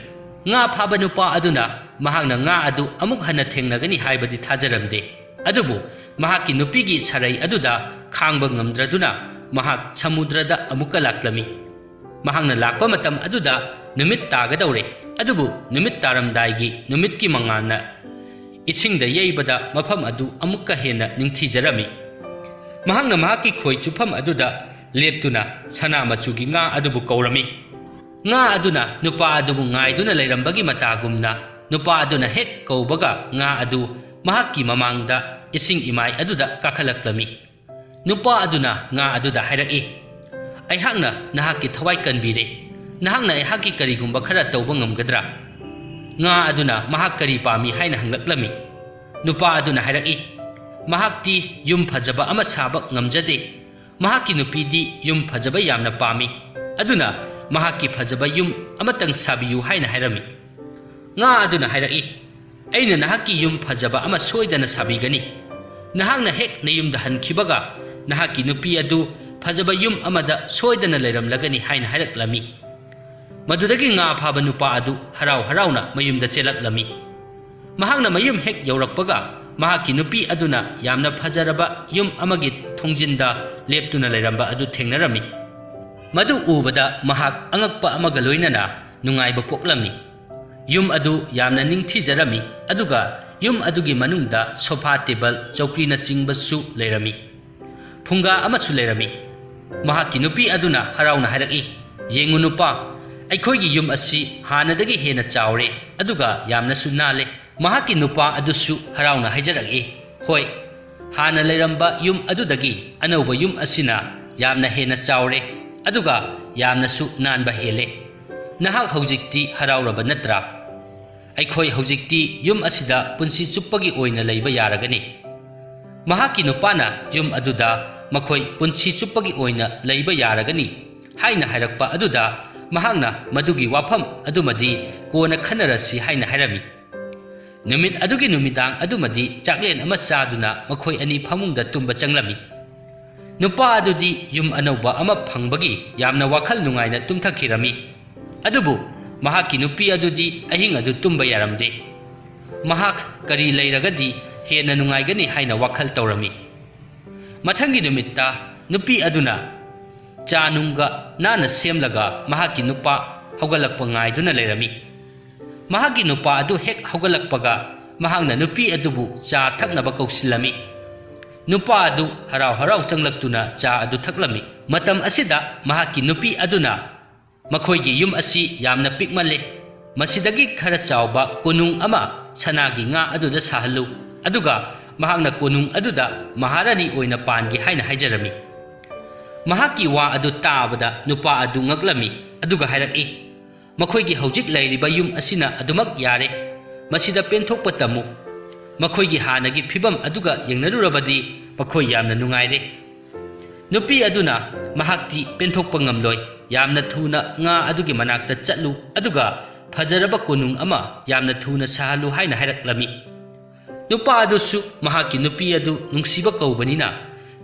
ꯉꯥ ꯐꯥꯕ ꯅꯨꯄꯥ ꯑꯗꯨꯅ ꯃꯍꯥꯛꯅ ꯉꯥ ꯑꯗꯨ ꯑꯃꯨꯛ ꯍꯟꯅ ꯊꯦꯡꯅꯒꯅꯤ ꯍꯥꯏꯕꯗꯤ ꯊꯥꯖꯔꯝꯗꯦ꯫ ꯑꯗꯨꯕꯨ ꯃꯍꯥꯛꯀꯤ ꯅꯨꯄꯤꯒꯤ ꯁꯔꯩ ꯑꯗꯨꯗ ꯈꯥꯡꯕ ꯉꯝꯗ꯭ꯔꯗꯨꯅ ꯃꯍꯥꯛ ꯁꯃꯨꯗ꯭ꯔꯗ ꯑꯃꯨꯛꯀ ꯂꯥꯛꯂꯝꯃꯤ꯫ ꯃꯍꯥꯛꯅ ꯂꯥꯛꯄ ꯃꯇꯝ ꯑꯗꯨꯗ ꯅꯨꯃꯤꯠ ꯇꯥꯒꯗꯧꯔꯦ, ꯑꯗꯨꯕꯨ ꯅꯨꯃꯤꯠ ꯇꯥꯔꯝꯗꯥꯏꯒꯤ ꯅꯨꯃꯤꯠꯀꯤ ꯃꯉꯥꯜꯅ ꯏꯁꯤꯡꯗ ꯌꯩꯕꯗ ꯃꯐꯝ ꯑꯗꯨ ꯑꯃꯨꯛꯀ ꯍꯦꯟꯅ ꯅꯤꯡꯊꯤꯖꯔꯝꯃꯤ꯫ ꯃꯍꯥꯛꯅ ꯃꯍꯥꯛꯀꯤ ꯈꯣꯏ ꯆꯨꯞꯐꯝ ꯑꯗꯨꯗ ꯂꯦꯞꯇꯨꯅ ꯁꯅꯥ ꯃꯆꯨꯒꯤ ꯉꯥ ꯑꯗꯨꯕꯨ ꯀꯧꯔꯝꯃꯤ꯫ ꯉꯥ ꯑꯗꯨꯅ ꯅꯨꯄꯥ ꯑꯗꯨꯕꯨ ꯉꯥꯏꯗꯨꯅ ꯂꯩꯔꯝꯕꯒꯤ ꯃꯇꯥꯒꯨꯝꯅ, ꯅꯨꯄꯥ ꯑꯗꯨꯅ ꯍꯦꯛ ꯀꯧꯕꯒ ꯉꯥ ꯑꯗꯨ ꯃꯍꯥꯛꯀꯤ ꯃꯃꯥꯡꯗ ꯏꯁꯤꯡ ꯏꯃꯥꯏ ꯑꯗꯨꯗ ꯀꯥꯈꯠꯂꯛꯂꯝꯃꯤ꯫ ꯅꯨꯄꯥ ꯑꯗꯨꯅ ꯉꯥ ꯑꯗꯨꯗ ꯍꯥꯏꯔꯛꯏ, "ꯑꯩꯍꯥꯛꯅ ꯅꯍꯥꯛꯀꯤ ꯊꯋꯥꯏ ꯀꯟꯕꯤꯔꯦ꯫ ꯅꯍꯥꯛꯅ ꯑꯩꯍꯥꯛꯀꯤ ꯀꯔꯤꯒꯨꯝꯕ ꯈꯔ ꯇꯧꯕ ꯉꯝꯒꯗ꯭ꯔꯥ?" ꯉꯥ ꯑꯗꯨꯅ ꯃꯍꯥꯛ ꯀꯔꯤ ꯄꯥꯝꯃꯤ ꯍꯥꯏꯅ ꯍꯪꯂꯛꯂꯝꯃꯤ꯫ ꯅꯨꯄꯥ ꯑꯗꯨꯅ ꯍꯥꯏꯔꯛꯏ, "ꯃꯍꯥꯛꯇꯤ ꯌꯨꯝ ꯐꯖꯕ ꯑꯃ ꯁꯥꯕ ꯉꯝꯖꯗꯦ꯫ ꯃꯍꯥꯛꯀꯤ ꯅꯨꯄꯤꯗꯤ ꯌꯨꯝ ꯐꯖꯕ ꯌꯥꯝꯅ ꯄꯥꯝꯃꯤ꯫ ꯑꯗꯨꯅ ꯃꯍꯥꯛꯀꯤ ꯐꯖꯕ ꯌꯨꯝ ꯑꯃꯇꯪ ꯁꯥꯕꯤꯌꯨ" ꯍꯥꯏꯅ ꯍꯥꯏꯔꯝꯃꯤ꯫ ꯉꯥ ꯑꯗꯨꯅ ꯍꯥꯏꯔꯛꯏ, "ꯑꯩꯅ ꯅꯍꯥꯛꯀꯤ ꯌꯨꯝ ꯐꯖꯕ ꯑꯃ ꯁꯣꯏꯗꯅ ꯁꯥꯕꯤꯒꯅꯤ꯫ ꯅꯍꯥꯛꯅ ꯍꯦꯛ ꯅꯌꯨꯝꯗ ꯍꯟꯈꯤꯕꯒ ꯅꯍꯥꯛꯀꯤ ꯅꯨꯄꯤ ꯑꯗꯨ ꯐꯖꯕ ꯌꯨꯝ ꯑꯃꯗ ꯁꯣꯏꯗꯅ ꯂꯩꯔꯝꯂꯒꯅꯤ" ꯍꯥꯏꯅ ꯍꯥꯏꯔꯛꯂꯝꯃꯤ꯫ ꯃꯗꯨꯗꯒꯤ ꯉꯥ ꯐꯥꯕ ꯅꯨꯄꯥ ꯑꯗꯨ ꯍꯔꯥꯎ ꯍꯔꯥꯎꯅ ꯃꯌꯨꯝꯗ ꯆꯦꯜꯂꯛꯂꯝꯃꯤ꯫ ꯃꯍꯥꯛꯅ ꯃꯌꯨꯝ ꯍꯦꯛ ꯌꯧꯔꯛꯄꯒ ꯃꯍꯥꯛꯀꯤ ꯅꯨꯄꯤ ꯑꯗꯨꯅ ꯌꯥꯝꯅ ꯐꯖꯔꯕ ꯌꯨꯝ ꯑꯃꯒꯤ ꯊꯣꯡꯖꯤꯟꯗ ꯂꯦꯞꯇꯨꯅ ꯂꯩꯔꯝꯕ ꯑꯗꯨ ꯊꯦꯡꯅꯔꯝꯃꯤ꯫ ꯃꯗꯨ ꯎꯕꯗ ꯃꯍꯥꯛ ꯑꯉꯛꯄ ꯑꯃꯒ ꯂꯣꯏꯅꯅ ꯅꯨꯡꯉꯥꯏꯕ ꯄꯣꯛꯂꯝꯃꯤ꯫ ꯌꯨꯝ ꯑꯗꯨ ꯌꯥꯝꯅ ꯅꯤꯡꯊꯤꯖꯔꯝꯃꯤ, ꯑꯗꯨꯒ ꯌꯨꯝ ꯑꯗꯨꯒꯤ ꯃꯅꯨꯡꯗ ꯁꯣꯐꯥ, ꯇꯦꯕꯜ, ꯆꯧꯀ꯭ꯔꯤꯅꯆꯤꯡꯕꯁꯨ ꯂꯩꯔꯝꯃꯤ꯫ ꯐꯨꯡꯒꯥ ꯑꯃꯁꯨ ꯂꯩꯔꯝꯃꯤ꯫ ꯃꯍꯥꯛꯀꯤ ꯅꯨꯄꯤ ꯑꯗꯨꯅ ꯍꯔꯥꯎꯅ ꯍꯥꯏꯔꯛꯏ, "ꯌꯦꯡꯉꯨ ꯅꯨꯄꯥ, ꯑꯩꯈꯣꯏꯒꯤ ꯌꯨꯝ ꯑꯁꯤ ꯍꯥꯟꯅꯗꯒꯤ ꯍꯦꯟꯅ ꯆꯥꯎꯔꯦ, ꯑꯗꯨꯒ ꯌꯥꯝꯅꯁꯨ ꯅꯥꯜꯂꯦ꯫" ꯃꯍꯥꯛꯀꯤ ꯅꯨꯄꯥ ꯑꯗꯨꯁꯨ ꯍꯔꯥꯎꯅ ꯍꯥꯏꯖꯔꯛꯏ, "ꯍꯣꯏ, ꯍꯥꯟꯅ ꯂꯩꯔꯝꯕ ꯌꯨꯝ ꯑꯗꯨꯗꯒꯤ ꯑꯅꯧꯕ ꯌꯨꯝ ꯑꯁꯤꯅ ꯌꯥꯝꯅ ꯍꯦꯟꯅ ꯆꯥꯎꯔꯦ, ꯑꯗꯨꯒ ꯌꯥꯝꯅꯁꯨ ꯅꯥꯟꯕ ꯍꯦꯜꯂꯦ꯫ ꯅꯍꯥꯛ ꯍꯧꯖꯤꯛꯇꯤ ꯍꯔꯥꯎꯔꯕ ꯅꯠꯇ꯭ꯔꯥ? ꯑꯩꯈꯣꯏ ꯍꯧꯖꯤꯛꯇꯤ ꯌꯨꯝ ꯑꯁꯤꯗ ꯄꯨꯟꯁꯤ ꯆꯨꯞꯄꯒꯤ ꯑꯣꯏꯅ ꯂꯩꯕ ꯌꯥꯔꯒꯅꯤ꯫" ꯃꯍꯥꯛꯀꯤ ꯅꯨꯄꯥꯅ ꯌꯨꯝ ꯑꯗꯨꯗ ꯃꯈꯣꯏ ꯄꯨꯟꯁꯤ ꯆꯨꯞꯄꯒꯤ ꯑꯣꯏꯅ ꯂꯩꯕ ꯌꯥꯔꯒꯅꯤ ꯍꯥꯏꯅ ꯍꯥꯏꯔꯛꯄ ꯑꯗꯨꯗ ꯃꯍꯥꯛꯅ ꯃꯗꯨꯒꯤ ꯋꯥꯐꯝ ꯑꯗꯨꯃꯗꯤ ꯀꯣꯟꯅ ꯈꯟꯅꯔꯁꯤ ꯍꯥꯏꯅ ꯍꯥꯏꯔꯝꯃꯤ꯫ ꯅꯨꯃꯤꯠ ꯑꯗꯨꯒꯤ ꯅꯨꯃꯤꯗꯥꯡ ꯑꯗꯨꯃꯗꯤ ꯆꯥꯛꯂꯦꯟ ꯑꯃ ꯆꯥꯗꯨꯅ ꯃꯈꯣꯏ ꯑꯅꯤ ꯐꯃꯨꯡꯗ ꯇꯨꯝꯕ ꯆꯪꯂꯝꯃꯤ꯫ ꯅꯨꯄꯥ ꯑꯗꯨꯗꯤ ꯌꯨꯝ ꯑꯅꯧꯕ ꯑꯃ ꯐꯪꯕꯒꯤ ꯌꯥꯝꯅ ꯋꯥꯈꯜ ꯅꯨꯡꯉꯥꯏꯅ ꯇꯨꯝꯊꯈꯤꯔꯝꯃꯤ꯫ ꯑꯗꯨꯕꯨ ꯃꯍꯥꯛꯀꯤ ꯅꯨꯄꯤ ꯑꯗꯨꯗꯤ ꯑꯍꯤꯡ ꯑꯗꯨ ꯇꯨꯝꯕ ꯌꯥꯔꯝꯗꯦ꯫ ꯃꯍꯥꯛ ꯀꯔꯤ ꯂꯩꯔꯒꯗꯤ ꯍꯦꯟꯅ ꯅꯨꯡꯉꯥꯏꯒꯅꯤ ꯍꯥꯏꯅ ꯋꯥꯈꯜ ꯇꯧꯔꯝꯃꯤ꯫ ꯃꯊꯪꯒꯤ ꯅꯨꯃꯤꯠꯇ ꯅꯨꯄꯤ ꯑꯗꯨꯅ ꯆꯥ ꯅꯨꯡꯒ ꯅꯥꯟꯅ ꯁꯦꯝꯂꯒ ꯃꯍꯥꯛꯀꯤ ꯅꯨꯄꯥ ꯍꯧꯒꯠꯂꯛꯄ ꯉꯥꯏꯗꯨꯅ ꯂꯩꯔꯝꯃꯤ꯫ ꯃꯍꯥꯛꯀꯤ ꯅꯨꯄꯥ ꯑꯗꯨ ꯍꯦꯛ ꯍꯧꯒꯠꯂꯛꯄꯒ ꯃꯍꯥꯛꯅ ꯅꯨꯄꯤ ꯑꯗꯨꯕꯨ ꯆꯥ ꯊꯛꯅꯕ ꯀꯧꯁꯤꯜꯂꯝꯃꯤ꯫ ꯅꯨꯄꯥ ꯑꯗꯨ ꯍꯔꯥꯎ ꯍꯔꯥꯎ ꯆꯪꯂꯛꯇꯨꯅ ꯆꯥ ꯑꯗꯨ ꯊꯛꯂꯝꯃꯤ꯫ ꯃꯇꯝ ꯑꯁꯤꯗ ꯃꯍꯥꯛꯀꯤ ꯅꯨꯄꯤ ꯑꯗꯨꯅ ꯃꯈꯣꯏꯒꯤ ꯌꯨꯝ ꯑꯁꯤ ꯌꯥꯝꯅ ꯄꯤꯛꯃꯜꯂꯦ꯫ ꯃꯁꯤꯗꯒꯤ ꯈꯔ ꯆꯥꯎꯕ ꯀꯣꯅꯨꯡ ꯑꯃ ꯁꯅꯥꯒꯤ ꯉꯥ ꯑꯗꯨꯗ ꯁꯥꯍꯜꯂꯨ, ꯑꯗꯨꯒ ꯃꯍꯥꯛꯅ ꯀꯣꯅꯨꯡ ꯑꯗꯨꯗ ꯃꯍꯥꯔꯥꯅꯤ ꯑꯣꯏꯅ ꯄꯥꯟꯒꯦ ꯍꯥꯏꯅ ꯍꯥꯏꯖꯔꯝꯃꯤ꯫ ꯃꯍꯥꯛꯀꯤ ꯋꯥ ꯑꯗꯨ ꯇꯥꯕꯗ ꯅꯨꯄꯥ ꯑꯗꯨ ꯉꯛꯂꯝꯃꯤ, ꯑꯗꯨꯒ ꯍꯥꯏꯔꯛꯏ, "ꯃꯈꯣꯏꯒꯤ ꯍꯧꯖꯤꯛ ꯂꯩꯔꯤꯕ ꯌꯨꯝ ꯑꯁꯤꯅ ꯑꯗꯨꯃꯛ ꯌꯥꯔꯦ꯫ ꯃꯁꯤꯗ ꯄꯦꯟꯊꯣꯛꯄ ꯇꯝꯃꯨ꯫ ꯃꯈꯣꯏꯒꯤ ꯍꯥꯟꯅꯒꯤ ꯐꯤꯕꯝ ꯑꯗꯨꯒ ꯌꯦꯡꯅꯔꯨꯔꯕꯗꯤ ꯃꯈꯣꯏ ꯌꯥꯝꯅ ꯅꯨꯡꯉꯥꯏꯔꯦ꯫" ꯅꯨꯄꯤ ꯑꯗꯨꯅ ꯃꯍꯥꯛꯇꯤ ꯄꯦꯟꯊꯣꯛꯄ ꯉꯝꯂꯣꯏ, ꯌꯥꯝꯅ ꯊꯨꯅ ꯉꯥ ꯑꯗꯨꯒꯤ ꯃꯅꯥꯛꯇ ꯆꯠꯂꯨ, ꯑꯗꯨꯒ ꯐꯖꯔꯕ ꯀꯣꯅꯨꯡ ꯑꯃ ꯌꯥꯝꯅ ꯊꯨꯅ ꯁꯥꯍꯜꯂꯨ ꯍꯥꯏꯅ ꯍꯥꯏꯔꯛꯂꯝꯃꯤ꯫ ꯅꯨꯄꯥ ꯑꯗꯨꯁꯨ ꯃꯍꯥꯛꯀꯤ ꯅꯨꯄꯤ ꯑꯗꯨ ꯅꯨꯡꯁꯤꯕ ꯀꯧꯕꯅꯤꯅ,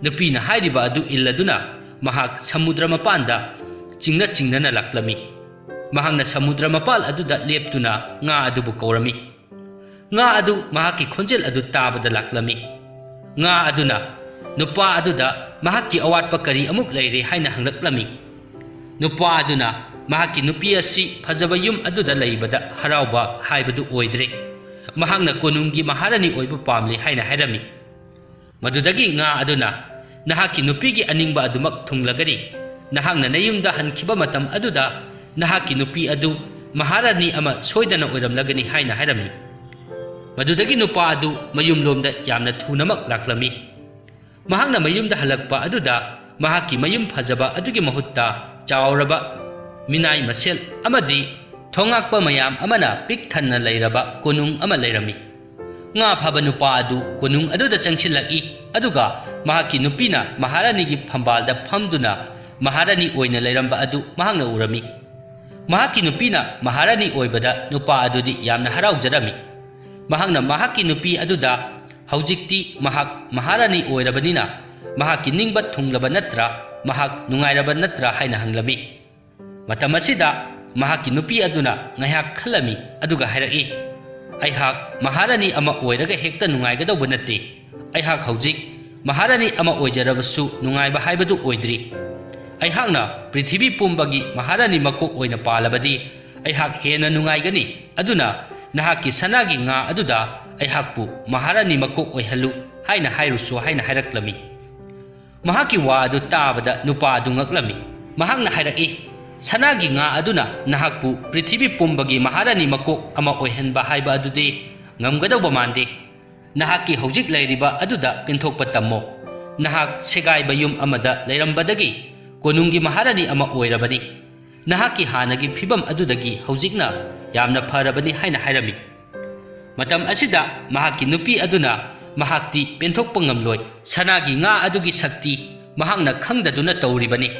ꯅꯨꯄꯤꯅ ꯍꯥꯏꯔꯤꯕ ꯑꯗꯨ ꯏꯜꯂꯗꯨꯅ ꯃꯍꯥꯛ ꯁꯃꯨꯗ꯭ꯔ ꯃꯄꯥꯟꯗ ꯆꯤꯡꯅ ꯆꯤꯡꯅꯅ ꯂꯥꯛꯂꯝꯃꯤ꯫ ꯃꯍꯥꯛꯅ ꯁꯃꯨꯗ꯭ꯔ ꯃꯄꯥꯜ ꯑꯗꯨꯗ ꯂꯦꯞꯇꯨꯅ ꯉꯥ ꯑꯗꯨꯕꯨ ꯀꯧꯔꯝꯃꯤ꯫ ꯉꯥ ꯑꯗꯨ ꯃꯍꯥꯛꯀꯤ ꯈꯣꯟꯖꯦꯜ ꯑꯗꯨ ꯇꯥꯕꯗ ꯂꯥꯛꯂꯝꯃꯤ꯫ ꯉꯥ ꯑꯗꯨꯅ ꯅꯨꯄꯥ ꯑꯗꯨꯗ ꯃꯍꯥꯛꯀꯤ ꯑꯋꯥꯠꯄ ꯀꯔꯤ ꯑꯃꯨꯛ ꯂꯩꯔꯦ ꯍꯥꯏꯅ ꯍꯪꯂꯛꯂꯝꯃꯤ꯫ ꯅꯨꯄꯥ ꯑꯗꯨꯅ ꯃꯍꯥꯛꯀꯤ ꯅꯨꯄꯤ ꯑꯁꯤ ꯐꯖꯕ ꯌꯨꯝ ꯑꯗꯨꯗ ꯂꯩꯕꯗ ꯍꯔꯥꯎꯕ ꯍꯥꯏꯕꯗꯨ ꯑꯣꯏꯗ꯭ꯔꯦ꯫ ꯃꯍꯥꯛꯅ ꯀꯣꯅꯨꯡꯒꯤ ꯃꯍꯥꯔꯥꯅꯤ ꯑꯣꯏꯕ ꯄꯥꯝꯂꯦ ꯍꯥꯏꯅ ꯍꯥꯏꯔꯝꯃꯤ꯫ ꯃꯗꯨꯗꯒꯤ ꯉꯥ ꯑꯗꯨꯅ, "ꯅꯍꯥꯛꯀꯤ ꯅꯨꯄꯤꯒꯤ ꯑꯅꯤꯡꯕ ꯑꯗꯨꯃꯛ ꯊꯨꯡꯂꯒꯅꯤ꯫ ꯅꯍꯥꯛꯅ ꯅꯌꯨꯝꯗ ꯍꯟꯈꯤꯕ ꯃꯇꯝ ꯑꯗꯨꯗ ꯅꯍꯥꯛꯀꯤ ꯅꯨꯄꯤ ꯑꯗꯨ ꯃꯍꯥꯔꯥꯅꯤ ꯑꯃ ꯁꯣꯏꯗꯅ ꯑꯣꯏꯔꯝꯂꯒꯅꯤ" ꯍꯥꯏꯅ ꯍꯥꯏꯔꯝꯃꯤ꯫ ꯃꯗꯨꯗꯒꯤ ꯅꯨꯄꯥ ꯑꯗꯨ ꯃꯌꯨꯝꯂꯣꯝꯗ ꯌꯥꯝꯅ ꯊꯨꯅꯃꯛ ꯂꯥꯛꯂꯝꯃꯤ꯫ ꯃꯍꯥꯛꯅ ꯃꯌꯨꯝꯗ ꯍꯜꯂꯛꯄ ꯑꯗꯨꯗ ꯃꯍꯥꯛꯀꯤ ꯃꯌꯨꯝ ꯐꯖꯕ ꯑꯗꯨꯒꯤ ꯃꯍꯨꯠꯇ ꯆꯥꯎꯔꯕ ꯃꯤꯅꯥꯏ ꯃꯁꯦꯜ ꯑꯃꯗꯤ ꯊꯣꯉꯥꯛꯄ ꯃꯌꯥꯝ ꯑꯃꯅ ꯄꯤꯛ ꯊꯟꯅ ꯂꯩꯔꯕ ꯀꯣꯅꯨꯡ ꯑꯃ ꯂꯩꯔꯝꯃꯤ꯫ ꯉꯥ ꯐꯥꯕ ꯅꯨꯄꯥ ꯑꯗꯨ ꯀꯣꯅꯨꯡ ꯑꯗꯨꯗ ꯆꯪꯁꯤꯜꯂꯛꯏ, ꯑꯗꯨꯒ ꯃꯍꯥꯛꯀꯤ ꯅꯨꯄꯤꯅ ꯃꯍꯥꯔꯥꯅꯤꯒꯤ ꯐꯝꯕꯥꯜꯗ ꯐꯝꯗꯨꯅ ꯃꯍꯥꯔꯥꯅꯤ ꯑꯣꯏꯅ ꯂꯩꯔꯝꯕ ꯑꯗꯨ ꯃꯍꯥꯛꯅ ꯎꯔꯝꯃꯤ꯫ ꯃꯍꯥꯛꯀꯤ ꯅꯨꯄꯤꯅ ꯃꯍꯥꯔꯥꯅꯤ ꯑꯣꯏꯕꯗ ꯅꯨꯄꯥ ꯑꯗꯨꯗꯤ ꯌꯥꯝꯅ ꯍꯔꯥꯎꯖꯔꯝꯃꯤ꯫ ꯃꯍꯥꯛꯅ ꯃꯍꯥꯛꯀꯤ ꯅꯨꯄꯤ ꯑꯗꯨꯗ, "ꯍꯧꯖꯤꯛꯇꯤ ꯃꯍꯥꯛ ꯃꯍꯥꯔꯥꯅꯤ ꯑꯣꯏꯔꯕꯅꯤꯅ, ꯃꯍꯥꯛꯀꯤ ꯅꯤꯡꯕ ꯊꯨꯡꯂꯕ ꯅꯠꯇ꯭ꯔꯥ, ꯃꯍꯥꯛ ꯅꯨꯡꯉꯥꯏꯔꯕ ꯅꯠꯇ꯭ꯔꯥ?" ꯍꯥꯏꯅ ꯍꯪꯂꯝꯃꯤ꯫ ꯃꯇꯝ ꯑꯁꯤꯗ ꯃꯍꯥꯛꯀꯤ ꯅꯨꯄꯤ ꯑꯗꯨꯅ ꯉꯥꯏꯍꯥꯛ ꯈꯜꯂꯝꯃꯤ, ꯑꯗꯨꯒ ꯍꯥꯏꯔꯛꯏ, "ꯑꯩꯍꯥꯛ ꯃꯍꯥꯔꯥꯅꯤ ꯑꯃ ꯑꯣꯏꯔꯒ ꯍꯦꯛꯇ ꯅꯨꯡꯉꯥꯏꯒꯗꯧꯕ ꯅꯠꯇꯦ꯫ ꯑꯩꯍꯥꯛ ꯍꯧꯖꯤꯛ ꯃꯍꯥꯔꯥꯅꯤ ꯑꯃ ꯑꯣꯏꯖꯔꯕꯁꯨ ꯅꯨꯡꯉꯥꯏꯕ ꯍꯥꯏꯕꯗꯨ ꯑꯣꯏꯗ꯭ꯔꯤ꯫ ꯑꯩꯍꯥꯛꯅ ꯄ꯭ꯔꯤꯊꯤꯕꯤ ꯄꯨꯝꯕꯒꯤ ꯃꯍꯥꯔꯥꯅꯤ ꯃꯀꯣꯛ ꯑꯣꯏꯅ ꯄꯥꯜꯂꯕꯗꯤ ꯑꯩꯍꯥꯛ ꯍꯦꯟꯅ ꯅꯨꯡꯉꯥꯏꯒꯅꯤ꯫ ꯑꯗꯨꯅ ꯅꯍꯥꯛꯀꯤ ꯁꯅꯥꯒꯤ ꯉꯥ ꯑꯗꯨꯗ ꯑꯩꯍꯥꯛꯄꯨ ꯃꯍꯥꯔꯥꯅꯤ ꯃꯀꯣꯛ ꯑꯣꯏꯍꯜꯂꯨ ꯍꯥꯏꯅ ꯍꯥꯏꯔꯨꯁꯨ" ꯍꯥꯏꯅ ꯍꯥꯏꯔꯛꯂꯝꯃꯤ꯫ ꯃꯍꯥꯛꯀꯤ ꯋꯥ ꯑꯗꯨ ꯇꯥꯕꯗ ꯅꯨꯄꯥ ꯑꯗꯨ ꯉꯛꯂꯝꯃꯤ꯫ ꯃꯍꯥꯛꯅ ꯍꯥꯏꯔꯛꯏ, "ꯁꯅꯥꯒꯤ ꯉꯥ ꯑꯗꯨꯅ ꯅꯍꯥꯛꯄꯨ ꯄ꯭ꯔꯤꯊꯤꯕꯤ ꯄꯨꯝꯕꯒꯤ ꯃꯍꯥꯔꯥꯅꯤ ꯃꯀꯣꯛ ꯑꯃ ꯑꯣꯏꯍꯟꯕ ꯍꯥꯏꯕ ꯑꯗꯨꯗꯤ ꯉꯝꯒꯗꯧꯕ ꯃꯥꯟꯗꯦ꯫ ꯅꯍꯥꯛꯀꯤ ꯍꯧꯖꯤꯛ ꯂꯩꯔꯤꯕ ꯑꯗꯨꯗ ꯄꯦꯟꯊꯣꯛꯄ ꯇꯝꯃꯣ꯫ ꯅꯍꯥꯛ ꯁꯦꯒꯥꯏꯕ ꯌꯨꯝ ꯑꯃꯗ ꯂꯩꯔꯝꯕꯗꯒꯤ ꯀꯣꯅꯨꯡꯒꯤ ꯃꯍꯥꯔꯥꯅꯤ ꯑꯃ ꯑꯣꯏꯔꯕꯅꯤ꯫ ꯅꯍꯥꯛꯀꯤ ꯍꯥꯟꯅꯒꯤ ꯐꯤꯕꯝ ꯑꯗꯨꯗꯒꯤ ꯍꯧꯖꯤꯛꯅ ꯌꯥꯝꯅ ꯐꯔꯕꯅꯤ" ꯍꯥꯏꯅ ꯍꯥꯏꯔꯝꯃꯤ꯫ ꯃꯇꯝ ꯑꯁꯤꯗ ꯃꯍꯥꯛꯀꯤ ꯅꯨꯄꯤ ꯑꯗꯨꯅ, "ꯃꯍꯥꯛꯇꯤ ꯄꯦꯟꯊꯣꯛꯄ ꯉꯝꯂꯣꯏ, ꯁꯅꯥꯒꯤ ꯉꯥ ꯑꯗꯨꯒꯤ ꯁꯛꯇꯤ ꯃꯍꯥꯛꯅ ꯈꯪꯗꯗꯨꯅ ꯇꯧꯔꯤꯕꯅꯤ꯫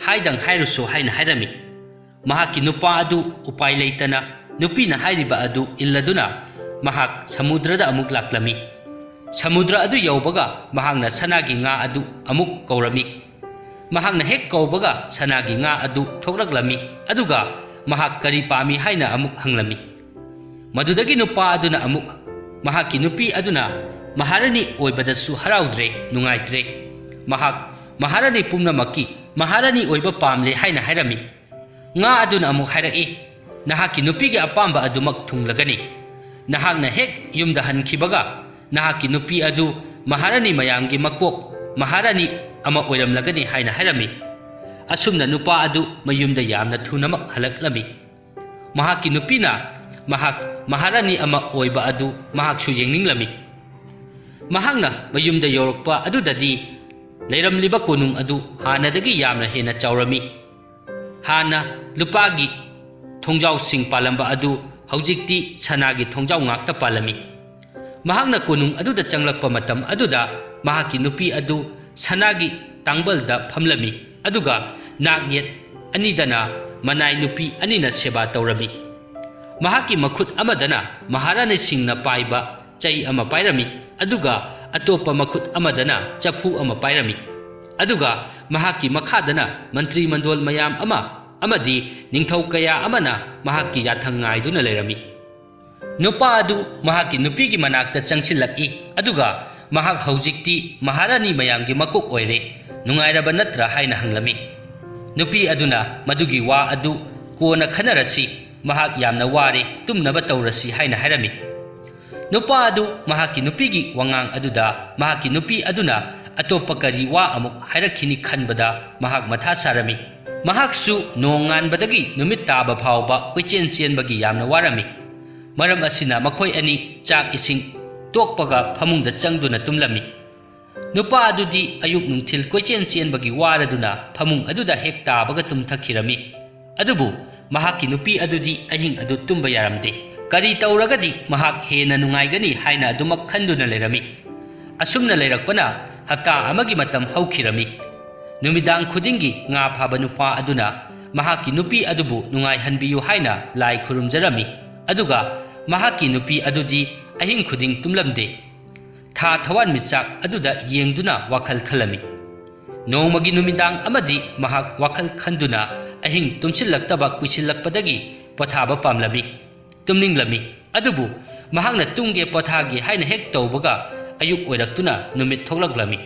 ꯍꯥꯏꯗꯪ ꯍꯥꯏꯔꯨꯁꯨ" ꯍꯥꯏꯅ ꯍꯥꯏꯔꯝꯃꯤ꯫ ꯃꯍꯥꯛꯀꯤ ꯅꯨꯄꯥ ꯑꯗꯨ ꯎꯄꯥꯏ ꯂꯩꯇꯅ ꯅꯨꯄꯤꯅ ꯍꯥꯏꯔꯤꯕ ꯑꯗꯨ ꯏꯜꯂꯗꯨꯅ ꯃꯍꯥꯛ ꯁꯃꯨꯗ꯭ꯔꯗ ꯑꯃꯨꯛ ꯂꯥꯛꯂꯝꯃꯤ꯫ ꯁꯃꯨꯗ꯭ꯔ ꯑꯗꯨ ꯌꯧꯕꯒ ꯃꯍꯥꯛꯅ ꯁꯅꯥꯒꯤ ꯉꯥ ꯑꯗꯨ ꯑꯃꯨꯛ ꯀꯧꯔꯝꯃꯤ꯫ ꯃꯍꯥꯛꯅ ꯍꯦꯛ ꯀꯧꯕꯒ ꯁꯅꯥꯒꯤ ꯉꯥ ꯑꯗꯨ ꯊꯣꯛꯂꯛꯂꯝꯃꯤ, ꯑꯗꯨꯒ ꯃꯍꯥꯛ ꯀꯔꯤ ꯄꯥꯝꯃꯤ ꯍꯥꯏꯅ ꯑꯃꯨꯛ ꯍꯪꯂꯝꯃꯤ꯫ ꯃꯗꯨꯗꯒꯤ ꯅꯨꯄꯥ ꯑꯗꯨꯅ ꯑꯃꯨꯛ ꯃꯍꯥꯛꯀꯤ ꯅꯨꯄꯤ ꯑꯗꯨꯅ ꯃꯍꯥꯔꯥꯅꯤ ꯑꯣꯏꯕꯗꯁꯨ ꯍꯔꯥꯎꯗ꯭ꯔꯦ, ꯅꯨꯡꯉꯥꯏꯇ꯭ꯔꯦ꯫ ꯃꯍꯥꯛ ꯃꯍꯥꯔꯥꯅꯤ ꯄꯨꯝꯅꯃꯛꯀꯤ ꯃꯍꯥꯔꯥꯅꯤ ꯑꯣꯏꯕ ꯄꯥꯝꯂꯦ ꯍꯥꯏꯅ ꯍꯥꯏꯔꯝꯃꯤ꯫ ꯉꯥ ꯑꯗꯨꯅ ꯑꯃꯨꯛ ꯍꯥꯏꯔꯛꯏ, "ꯅꯍꯥꯛꯀꯤ ꯅꯨꯄꯤꯒꯤ ꯑꯄꯥꯝꯕ ꯑꯗꯨꯃꯛ ꯊꯨꯡꯂꯒꯅꯤ꯫ ꯅꯍꯥꯛꯅ ꯍꯦꯛ ꯌꯨꯝꯗ ꯍꯟꯈꯤꯕꯒ ꯅꯍꯥꯛꯀꯤ ꯅꯨꯄꯤ ꯑꯗꯨ ꯃꯍꯥꯔꯥꯅꯤ ꯃꯌꯥꯝꯒꯤ ꯃꯀꯣꯛ, ꯃꯍꯥꯔꯥꯅꯤ ꯑꯃ ꯑꯣꯏꯔꯝꯂꯒꯅꯤ" ꯍꯥꯏꯅ ꯍꯥꯏꯔꯝꯃꯤ꯫ ꯑꯁꯨꯝꯅ ꯅꯨꯄꯥ ꯑꯗꯨ ꯃꯌꯨꯝꯗ ꯌꯥꯝꯅ ꯊꯨꯅꯃꯛ ꯍꯜꯂꯛꯂꯝꯃꯤ꯫ ꯃꯍꯥꯛꯀꯤ ꯅꯨꯄꯤꯅ ꯃꯍꯥꯛ ꯃꯍꯥꯔꯥꯅꯤ ꯑꯃ ꯑꯣꯏꯕ ꯑꯗꯨ ꯃꯍꯥꯛꯁꯨ ꯌꯦꯡꯅꯤꯡꯂꯝꯃꯤ꯫ ꯃꯍꯥꯛꯅ ꯃꯌꯨꯝꯗ ꯌꯧꯔꯛꯄ ꯑꯗꯨꯗꯗꯤ ꯂꯩꯔꯝꯂꯤꯕ ꯀꯣꯅꯨꯡ ꯑꯗꯨ ꯍꯥꯟꯅꯗꯒꯤ ꯌꯥꯝꯅ ꯍꯦꯟꯅ ꯆꯥꯎꯔꯝꯃꯤ꯫ ꯍꯥꯟꯅ ꯂꯨꯄꯥꯒꯤ ꯊꯣꯡꯖꯥꯎꯁꯤꯡ ꯄꯥꯜꯂꯝꯕ ꯑꯗꯨ ꯍꯧꯖꯤꯛꯇꯤ ꯁꯅꯥꯒꯤ ꯊꯣꯡꯖꯥꯎ ꯉꯥꯛꯇ ꯄꯥꯜꯂꯝꯃꯤ꯫ ꯃꯍꯥꯛꯅ ꯀꯣꯅꯨꯡ ꯑꯗꯨꯗ ꯆꯪꯂꯛꯄ ꯃꯇꯝ ꯑꯗꯨꯗ ꯃꯍꯥꯛꯀꯤ ꯅꯨꯄꯤ ꯑꯗꯨ ꯁꯅꯥꯒꯤ ꯇꯥꯡꯕꯜꯗ ꯐꯝꯂꯝꯃꯤ, ꯑꯗꯨꯒ ꯅꯥꯛ ꯌꯦꯠ ꯑꯅꯤꯗꯅ ꯃꯅꯥꯏ ꯅꯨꯄꯤ ꯑꯅꯤꯅ ꯁꯦꯕꯥ ꯇꯧꯔꯝꯃꯤ꯫ ꯃꯍꯥꯛꯀꯤ ꯃꯈꯨꯠ ꯑꯃꯗꯅ ꯃꯍꯥꯔꯥꯅꯤꯁꯤꯡꯅ ꯄꯥꯏꯕ ꯆꯩ ꯑꯃ ꯄꯥꯏꯔꯝꯃꯤ, ꯑꯗꯨꯒ ꯑꯇꯣꯞꯄ ꯃꯈꯨꯠ ꯑꯃꯗꯅ ꯆꯐꯨ ꯑꯃ ꯄꯥꯏꯔꯝꯃꯤ꯫ ꯑꯗꯨꯒ ꯃꯍꯥꯛꯀꯤ ꯃꯈꯥꯗꯅ ꯃꯟꯇ꯭ꯔꯤ ꯃꯟꯗꯣꯜ ꯃꯌꯥꯝ ꯑꯃ ꯑꯃꯗꯤ ꯅꯤꯡꯊꯧ ꯀꯌꯥ ꯑꯃꯅ ꯃꯍꯥꯛꯀꯤ ꯌꯥꯊꯪ ꯉꯥꯏꯗꯨꯅ ꯂꯩꯔꯝꯃꯤ꯫ ꯅꯨꯄꯥ ꯑꯗꯨ ꯃꯍꯥꯛꯀꯤ ꯅꯨꯄꯤꯒꯤ ꯃꯅꯥꯛꯇ ꯆꯪꯁꯤꯜꯂꯛꯏ, ꯑꯗꯨꯒ ꯃꯍꯥꯛ ꯍꯧꯖꯤꯛꯇꯤ ꯃꯍꯥꯔꯥꯅꯤ ꯃꯌꯥꯝꯒꯤ ꯃꯀꯣꯛ ꯑꯣꯏꯔꯦ, ꯅꯨꯡꯉꯥꯏꯔꯕ ꯅꯠꯇ꯭ꯔꯥ ꯍꯥꯏꯅ ꯍꯪꯂꯝꯃꯤ꯫ ꯅꯨꯄꯤ ꯑꯗꯨꯅ ꯃꯗꯨꯒꯤ ꯋꯥ ꯑꯗꯨ ꯀꯣꯟꯅ ꯈꯟꯅꯔꯁꯤ, ꯃꯍꯥꯛ ꯌꯥꯝꯅ ꯋꯥꯔꯦ, ꯇꯨꯝꯅꯕ ꯇꯧꯔꯁꯤ ꯍꯥꯏꯅ ꯍꯥꯏꯔꯝꯃꯤ꯫ ꯅꯨꯄꯥ ꯑꯗꯨ ꯃꯍꯥꯛꯀꯤ ꯅꯨꯄꯤꯒꯤ ꯋꯥꯉꯥꯡ ꯑꯗꯨꯗ ꯃꯍꯥꯛꯀꯤ ꯅꯨꯄꯤ ꯑꯗꯨꯅ ꯑꯇꯣꯞꯄ ꯀꯔꯤ ꯋꯥ ꯑꯃꯨꯛ ꯍꯥꯏꯔꯛꯈꯤꯅꯤ ꯈꯟꯕꯗ ꯃꯍꯥꯛ ꯃꯊꯥ ꯁꯥꯔꯝꯃꯤ꯫ ꯃꯍꯥꯛꯁꯨ ꯅꯣꯡꯉꯥꯟꯕꯗꯒꯤ ꯅꯨꯃꯤꯠ ꯇꯥꯕ ꯐꯥꯎꯕ ꯀꯣꯏꯆꯦꯟ ꯆꯦꯟꯕꯒꯤ ꯌꯥꯝꯅ ꯋꯥꯔꯝꯃꯤ꯫ ꯃꯔꯝ ꯑꯁꯤꯅ ꯃꯈꯣꯏ ꯑꯅꯤ ꯆꯥꯛ ꯏꯁꯤꯡ ꯇꯣꯛꯄꯒ ꯐꯃꯨꯡꯗ ꯆꯪꯗꯨꯅ ꯇꯨꯝꯂꯝꯃꯤ꯫ ꯅꯨꯄꯥ ꯑꯗꯨꯗꯤ ꯑꯌꯨꯛ ꯅꯨꯡꯊꯤꯜ ꯀꯣꯏꯆꯦꯟ ꯆꯦꯟꯕꯒꯤ ꯋꯥꯔꯗꯨꯅ ꯐꯃꯨꯡ ꯑꯗꯨꯗ ꯍꯦꯛ ꯇꯥꯕꯒ ꯇꯨꯝꯊꯈꯤꯔꯝꯃꯤ꯫ ꯑꯗꯨꯕꯨ ꯃꯍꯥꯛꯀꯤ ꯅꯨꯄꯤ ꯑꯗꯨꯗꯤ ꯑꯍꯤꯡ ꯑꯗꯨ ꯇꯨꯝꯕ ꯌꯥꯔꯝꯗꯦ꯫ ꯀꯔꯤ ꯇꯧꯔꯒꯗꯤ ꯃꯍꯥꯛ ꯍꯦꯟꯅ ꯅꯨꯡꯉꯥꯏꯒꯅꯤ ꯍꯥꯏꯅ ꯑꯗꯨꯃꯛ ꯈꯟꯗꯨꯅ ꯂꯩꯔꯝꯃꯤ꯫ ꯑꯁꯨꯝꯅ ꯂꯩꯔꯛꯄꯅ ꯍꯞꯇꯥ ꯑꯃꯒꯤ ꯃꯇꯝ ꯍꯧꯈꯤꯔꯝꯃꯤ꯫ ꯅꯨꯃꯤꯗꯥꯡ ꯈꯨꯗꯤꯡꯒꯤ ꯉꯥ ꯐꯥꯕ ꯅꯨꯄꯥ ꯑꯗꯨꯅ ꯃꯍꯥꯛꯀꯤ ꯅꯨꯄꯤ ꯑꯗꯨꯕꯨ ꯅꯨꯡꯉꯥꯏꯍꯟꯕꯤꯌꯨ ꯍꯥꯏꯅ ꯂꯥꯏ ꯈꯨꯔꯨꯝꯖꯔꯝꯃꯤ꯫ ꯑꯗꯨꯒ ꯃꯍꯥꯛꯀꯤ ꯅꯨꯄꯤ ꯑꯗꯨꯗꯤ ꯑꯍꯤꯡ ꯈꯨꯗꯤꯡ ꯇꯨꯝꯂꯝꯗꯦ꯫ ꯊꯥ ꯊꯋꯥꯟꯃꯤꯆꯥꯛ ꯑꯗꯨꯗ ꯌꯦꯡꯗꯨꯅ ꯋꯥꯈꯜ ꯈꯜꯂꯝꯃꯤ꯫ ꯅꯣꯡꯃꯒꯤ ꯅꯨꯃꯤꯗꯥꯡ ꯑꯃꯗꯤ ꯃꯍꯥꯛ ꯋꯥꯈꯜ ꯈꯟꯗꯨꯅ ꯑꯍꯤꯡ ꯇꯨꯝꯁꯤꯜꯂꯛꯇꯕ ꯀꯨꯏꯁꯤꯜꯂꯛꯄꯗꯒꯤ ꯄꯣꯊꯥꯕ ꯄꯥꯝꯂꯝꯃꯤ, ꯇꯨꯝꯅꯤꯡꯂꯝꯃꯤ꯫ ꯑꯗꯨꯕꯨ ꯃꯍꯥꯛꯅ ꯇꯨꯝꯒꯦ ꯄꯣꯊꯥꯒꯦ ꯍꯥꯏꯅ ꯍꯦꯛ ꯇꯧꯕꯒ ꯑꯌꯨꯛ ꯑꯣꯏꯔꯛꯇꯨꯅ ꯅꯨꯃꯤꯠ ꯊꯣꯛꯂꯛꯂꯝꯃꯤ꯫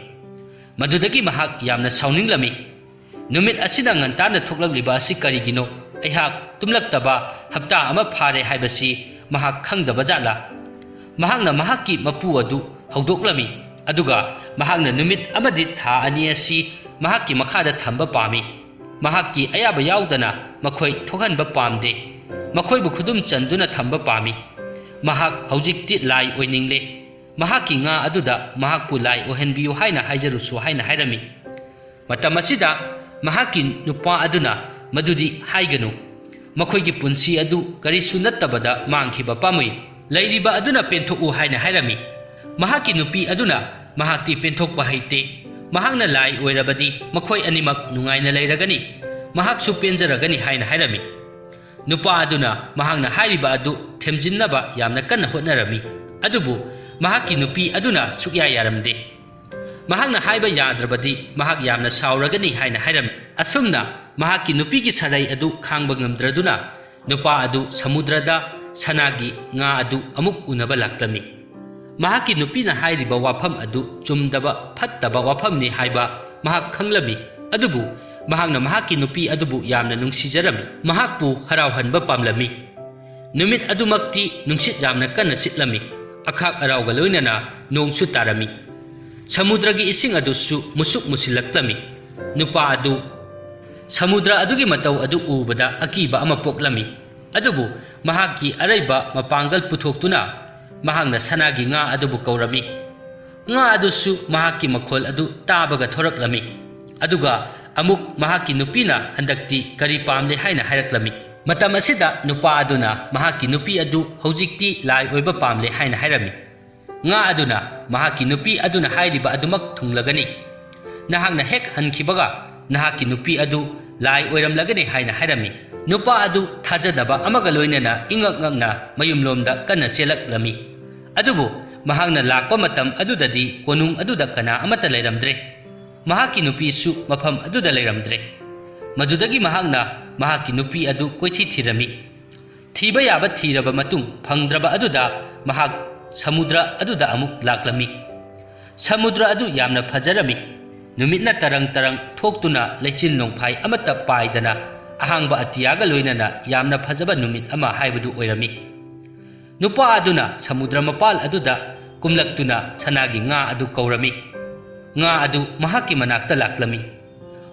ꯃꯗꯨꯗꯒꯤ ꯃꯍꯥꯛ ꯌꯥꯝꯅ ꯁꯥꯎꯅꯤꯡꯂꯝꯃꯤ꯫ ꯅꯨꯃꯤꯠ ꯑꯁꯤꯗ ꯉꯟꯇꯥꯅ ꯊꯣꯛꯂꯛꯂꯤꯕ ꯑꯁꯤ ꯀꯔꯤꯒꯤꯅꯣ? ꯑꯩꯍꯥꯛ ꯇꯨꯝꯂꯛꯇꯕ ꯍꯞꯇꯥ ꯑꯃ ꯐꯥꯔꯦ ꯍꯥꯏꯕꯁꯤ ꯃꯍꯥꯛ ꯈꯪꯗꯕ ꯖꯥꯠꯂꯥ? ꯃꯍꯥꯛꯅ ꯃꯍꯥꯛꯀꯤ ꯃꯄꯨ ꯑꯗꯨ ꯍꯧꯗꯣꯛꯂꯝꯃꯤ, ꯑꯗꯨꯒ ꯃꯍꯥꯛꯅ ꯅꯨꯃꯤꯠ ꯑꯃꯗꯤ ꯊꯥ ꯑꯅꯤ ꯑꯁꯤ ꯃꯍꯥꯛꯀꯤ ꯃꯈꯥꯗ ꯊꯝꯕ ꯄꯥꯝꯃꯤ꯫ ꯃꯍꯥꯛꯀꯤ ꯑꯌꯥꯕ ꯌꯥꯎꯗꯅ ꯃꯈꯣꯏ ꯊꯣꯛꯍꯟꯕ ꯄꯥꯝꯗꯦ꯫ ꯃꯈꯣꯏꯕꯨ ꯈꯨꯗꯨꯝ ꯆꯟꯗꯨꯅ ꯊꯝꯕ ꯄꯥꯝꯃꯤ꯫ ꯃꯍꯥꯛ ꯍꯧꯖꯤꯛꯇꯤ ꯂꯥꯏ ꯑꯣꯏꯅꯤꯡꯂꯦ꯫ ꯃꯍꯥꯛꯀꯤ ꯉꯥ ꯑꯗꯨꯗ ꯃꯍꯥꯛꯄꯨ ꯂꯥꯏ ꯑꯣꯏꯍꯟꯕꯤꯌꯨ ꯍꯥꯏꯅ ꯍꯥꯏꯖꯔꯨꯁꯨ ꯍꯥꯏꯅ ꯍꯥꯏꯔꯝꯃꯤ꯫ ꯃꯇꯝ ꯑꯁꯤꯗ ꯃꯍꯥꯛꯀꯤ ꯅꯨꯄꯥ ꯑꯗꯨꯅ, "ꯃꯗꯨꯗꯤ ꯍꯥꯏꯒꯅꯨ꯫ ꯃꯈꯣꯏꯒꯤ ꯄꯨꯟꯁꯤ ꯑꯗꯨ ꯀꯔꯤꯁꯨ ꯅꯠꯇꯕꯗ ꯃꯥꯡꯈꯤꯕ ꯄꯥꯝꯃꯨꯏ꯫ ꯂꯩꯔꯤꯕ ꯑꯗꯨꯅ ꯄꯦꯟꯊꯣꯛꯎ" ꯍꯥꯏꯅ ꯍꯥꯏꯔꯝꯃꯤ꯫ ꯃꯍꯥꯛꯀꯤ ꯅꯨꯄꯤ ꯑꯗꯨꯅ, "ꯃꯍꯥꯛꯇꯤ ꯄꯦꯟꯊꯣꯛꯄ ꯍꯩꯇꯦ꯫ ꯃꯍꯥꯛꯅ ꯂꯥꯏ ꯑꯣꯏꯔꯕꯗꯤ ꯃꯈꯣꯏ ꯑꯅꯤꯃꯛ ꯅꯨꯡꯉꯥꯏꯅ ꯂꯩꯔꯒꯅꯤ꯫ ꯃꯍꯥꯛꯁꯨ ꯄꯦꯟꯖꯔꯒꯅꯤ" ꯍꯥꯏꯅ ꯍꯥꯏꯔꯝꯃꯤ꯫ ꯅꯨꯄꯥ ꯑꯗꯨꯅ ꯃꯍꯥꯛꯅ ꯍꯥꯏꯔꯤꯕ ꯑꯗꯨ ꯊꯦꯝꯖꯤꯟꯅꯕ ꯌꯥꯝꯅ ꯀꯟꯅ ꯍꯣꯠꯅꯔꯝꯃꯤ, ꯑꯗꯨꯕꯨ ꯃꯍꯥꯛꯀꯤ ꯅꯨꯄꯤ ꯑꯗꯨꯅ ꯁꯨꯛꯌꯥ ꯌꯥꯔꯝꯗꯦ꯫ ꯃꯍꯥꯛꯅ ꯍꯥꯏꯕ ꯌꯥꯗ꯭ꯔꯕꯗꯤ ꯃꯍꯥꯛ ꯌꯥꯝꯅ ꯁꯥꯎꯔꯒꯅꯤ ꯍꯥꯏꯅ ꯍꯥꯏꯔꯝꯃꯤ꯫ ꯑꯁꯨꯝꯅ ꯃꯍꯥꯛꯀꯤ ꯅꯨꯄꯤꯒꯤ ꯁꯔꯩ ꯑꯗꯨ ꯈꯥꯡꯕ ꯉꯝꯗ꯭ꯔꯗꯨꯅ ꯅꯨꯄꯥ ꯑꯗꯨ ꯁꯃꯨꯗ꯭ꯔꯗ ꯁꯅꯥꯒꯤ ꯉꯥ ꯑꯗꯨ ꯑꯃꯨꯛ ꯎꯅꯕ ꯂꯥꯛꯂꯝꯃꯤ꯫ ꯃꯍꯥꯛꯀꯤ ꯅꯨꯄꯤꯅ ꯍꯥꯏꯔꯤꯕ ꯋꯥꯐꯝ ꯑꯗꯨ ꯆꯨꯝꯗꯕ, ꯐꯠꯇꯕ ꯋꯥꯐꯝꯅꯤ ꯍꯥꯏꯕ ꯃꯍꯥꯛ ꯈꯪꯂꯝꯃꯤ, ꯑꯗꯨꯕꯨ ꯃꯍꯥꯛꯅ ꯃꯍꯥꯛꯀꯤ ꯅꯨꯄꯤ ꯑꯗꯨꯕꯨ ꯌꯥꯝꯅ ꯅꯨꯡꯁꯤꯖꯔꯝꯃꯤ꯫ ꯃꯍꯥꯛꯄꯨ ꯍꯔꯥꯎꯍꯟꯕ ꯄꯥꯝꯂꯝꯃꯤ꯫ ꯅꯨꯃꯤꯠ ꯑꯗꯨꯃꯛꯇꯤ ꯅꯨꯡꯁꯤꯠ ꯌꯥꯝꯅ ꯀꯟꯅ ꯁꯤꯠꯂꯝꯃꯤ꯫ ꯑꯈꯥꯛ ꯑꯔꯥꯎꯒ ꯂꯣꯏꯅꯅ ꯅꯣꯡꯁꯨ ꯇꯥꯔꯝꯃꯤ꯫ ꯁꯃꯨꯗ꯭ꯔꯒꯤ ꯏꯁꯤꯡ ꯑꯗꯨꯁꯨ ꯃꯨꯁꯨꯛ ꯃꯨꯁꯤꯜꯂꯛꯂꯝꯃꯤ꯫ ꯅꯨꯄꯥ ꯑꯗꯨ ꯁꯃꯨꯗ꯭ꯔ ꯑꯗꯨꯒꯤ ꯃꯇꯧ ꯑꯗꯨ ꯎꯕꯗ ꯑꯀꯤꯕ ꯑꯃ ꯄꯣꯛꯂꯝꯃꯤ꯫ ꯑꯗꯨꯕꯨ ꯃꯍꯥꯛꯀꯤ ꯑꯔꯩꯕ ꯃꯄꯥꯡꯒꯜ ꯄꯨꯊꯣꯛꯇꯨꯅ ꯃꯍꯥꯛꯅ ꯁꯅꯥꯒꯤ ꯉꯥ ꯑꯗꯨꯕꯨ ꯀꯧꯔꯝꯃꯤ꯫ ꯉꯥ ꯑꯗꯨꯁꯨ ꯃꯍꯥꯛꯀꯤ ꯃꯈꯣꯜ ꯑꯗꯨ ꯇꯥꯕꯒ ꯊꯣꯔꯛꯂꯝꯃꯤ꯫ ꯑꯗꯨꯒ ꯑꯃꯨꯛ ꯃꯍꯥꯛꯀꯤ ꯅꯨꯄꯤꯅ ꯍꯟꯗꯛꯇꯤ ꯀꯔꯤ ꯄꯥꯝꯂꯦ ꯍꯥꯏꯅ ꯍꯥꯏꯔꯛꯂꯝꯃꯤ꯫ ꯃꯇꯝ ꯑꯁꯤꯗ ꯅꯨꯄꯥ ꯑꯗꯨꯅ ꯃꯍꯥꯛꯀꯤ ꯅꯨꯄꯤ ꯑꯗꯨ ꯍꯧꯖꯤꯛꯇꯤ ꯂꯥꯏ ꯑꯣꯏꯕ ꯄꯥꯝꯂꯦ ꯍꯥꯏꯅ ꯍꯥꯏꯔꯝꯃꯤ꯫ ꯉꯥ ꯑꯗꯨꯅ ꯃꯍꯥꯛꯀꯤ ꯅꯨꯄꯤ ꯑꯗꯨꯅ ꯍꯥꯏꯔꯤꯕ ꯑꯗꯨꯃꯛ ꯊꯨꯡꯂꯒꯅꯤ꯫ ꯅꯍꯥꯛꯅ ꯍꯦꯛ ꯍꯟꯈꯤꯕꯒ ꯅꯍꯥꯛꯀꯤ ꯅꯨꯄꯤ ꯑꯗꯨ ꯂꯥꯏ ꯑꯣꯏꯔꯝꯂꯒꯅꯤ ꯍꯥꯏꯅ ꯍꯥꯏꯔꯝꯃꯤ꯫ ꯅꯨꯄꯥ ꯑꯗꯨ ꯊꯥꯖꯗꯕ ꯑꯃꯒ ꯂꯣꯏꯅꯅ ꯏꯉꯛ ꯉꯛꯅ ꯃꯌꯨꯝꯂꯣꯝꯗ ꯀꯟꯅ ꯆꯦꯜꯂꯛꯂꯝꯃꯤ꯫ ꯑꯗꯨꯕꯨ ꯃꯍꯥꯛꯅ ꯂꯥꯛꯄ ꯃꯇꯝ ꯑꯗꯨꯗꯗꯤ ꯀꯣꯅꯨꯡ ꯑꯗꯨꯗ ꯀꯅꯥ ꯑꯃꯠꯇ ꯂꯩꯔꯝꯗ꯭ꯔꯦ꯫ ꯃꯍꯥꯛꯀꯤ ꯅꯨꯄꯤꯁꯨ ꯃꯐꯝ ꯑꯗꯨꯗ ꯂꯩꯔꯝꯗ꯭ꯔꯦ꯫ ꯃꯗꯨꯗꯒꯤ ꯃꯍꯥꯛꯅ ꯃꯍꯥꯛꯀꯤ ꯅꯨꯄꯤ ꯑꯗꯨ ꯀꯣꯏꯊꯤ ꯊꯤꯔꯝꯃꯤ꯫ ꯊꯤꯕ ꯌꯥꯕ ꯊꯤꯔꯕ ꯃꯇꯨꯡ ꯐꯪꯗ꯭ꯔꯕ ꯑꯗꯨꯗ ꯃꯍꯥꯛ ꯁꯃꯨꯗ꯭ꯔ ꯑꯗꯨꯗ ꯑꯃꯨꯛ ꯂꯥꯛꯂꯝꯃꯤ꯫ ꯁꯃꯨꯗ꯭ꯔ ꯑꯗꯨ ꯌꯥꯝꯅ ꯐꯖꯔꯝꯃꯤ꯫ ꯅꯨꯃꯤꯠꯅ ꯇꯔꯪ ꯇꯔꯪ ꯊꯣꯛꯇꯨꯅ ꯂꯩꯆꯤꯜ ꯅꯣꯡꯐꯥꯏ ꯑꯃꯠꯇ ꯄꯥꯏꯗꯅ ꯑꯍꯥꯡꯕ ꯑꯇꯤꯌꯥꯒ ꯂꯣꯏꯅꯅ ꯌꯥꯝꯅ ꯐꯖꯕ ꯅꯨꯃꯤꯠ ꯑꯃ ꯍꯥꯏꯕꯗꯨ ꯑꯣꯏꯔꯝꯃꯤ꯫ ꯅꯨꯄꯥ ꯑꯗꯨꯅ ꯁꯃꯨꯗ꯭ꯔ ꯃꯄꯥꯜ ꯑꯗꯨꯗ ꯀꯨꯝꯂꯛꯇꯨꯅ ꯁꯅꯥꯒꯤ ꯉꯥ ꯑꯗꯨ ꯀꯧꯔꯝꯃꯤ꯫ ꯉꯥ ꯑꯗꯨ ꯃꯍꯥꯛꯀꯤ ꯃꯅꯥꯛꯇ ꯂꯥꯛꯂꯝꯃꯤ꯫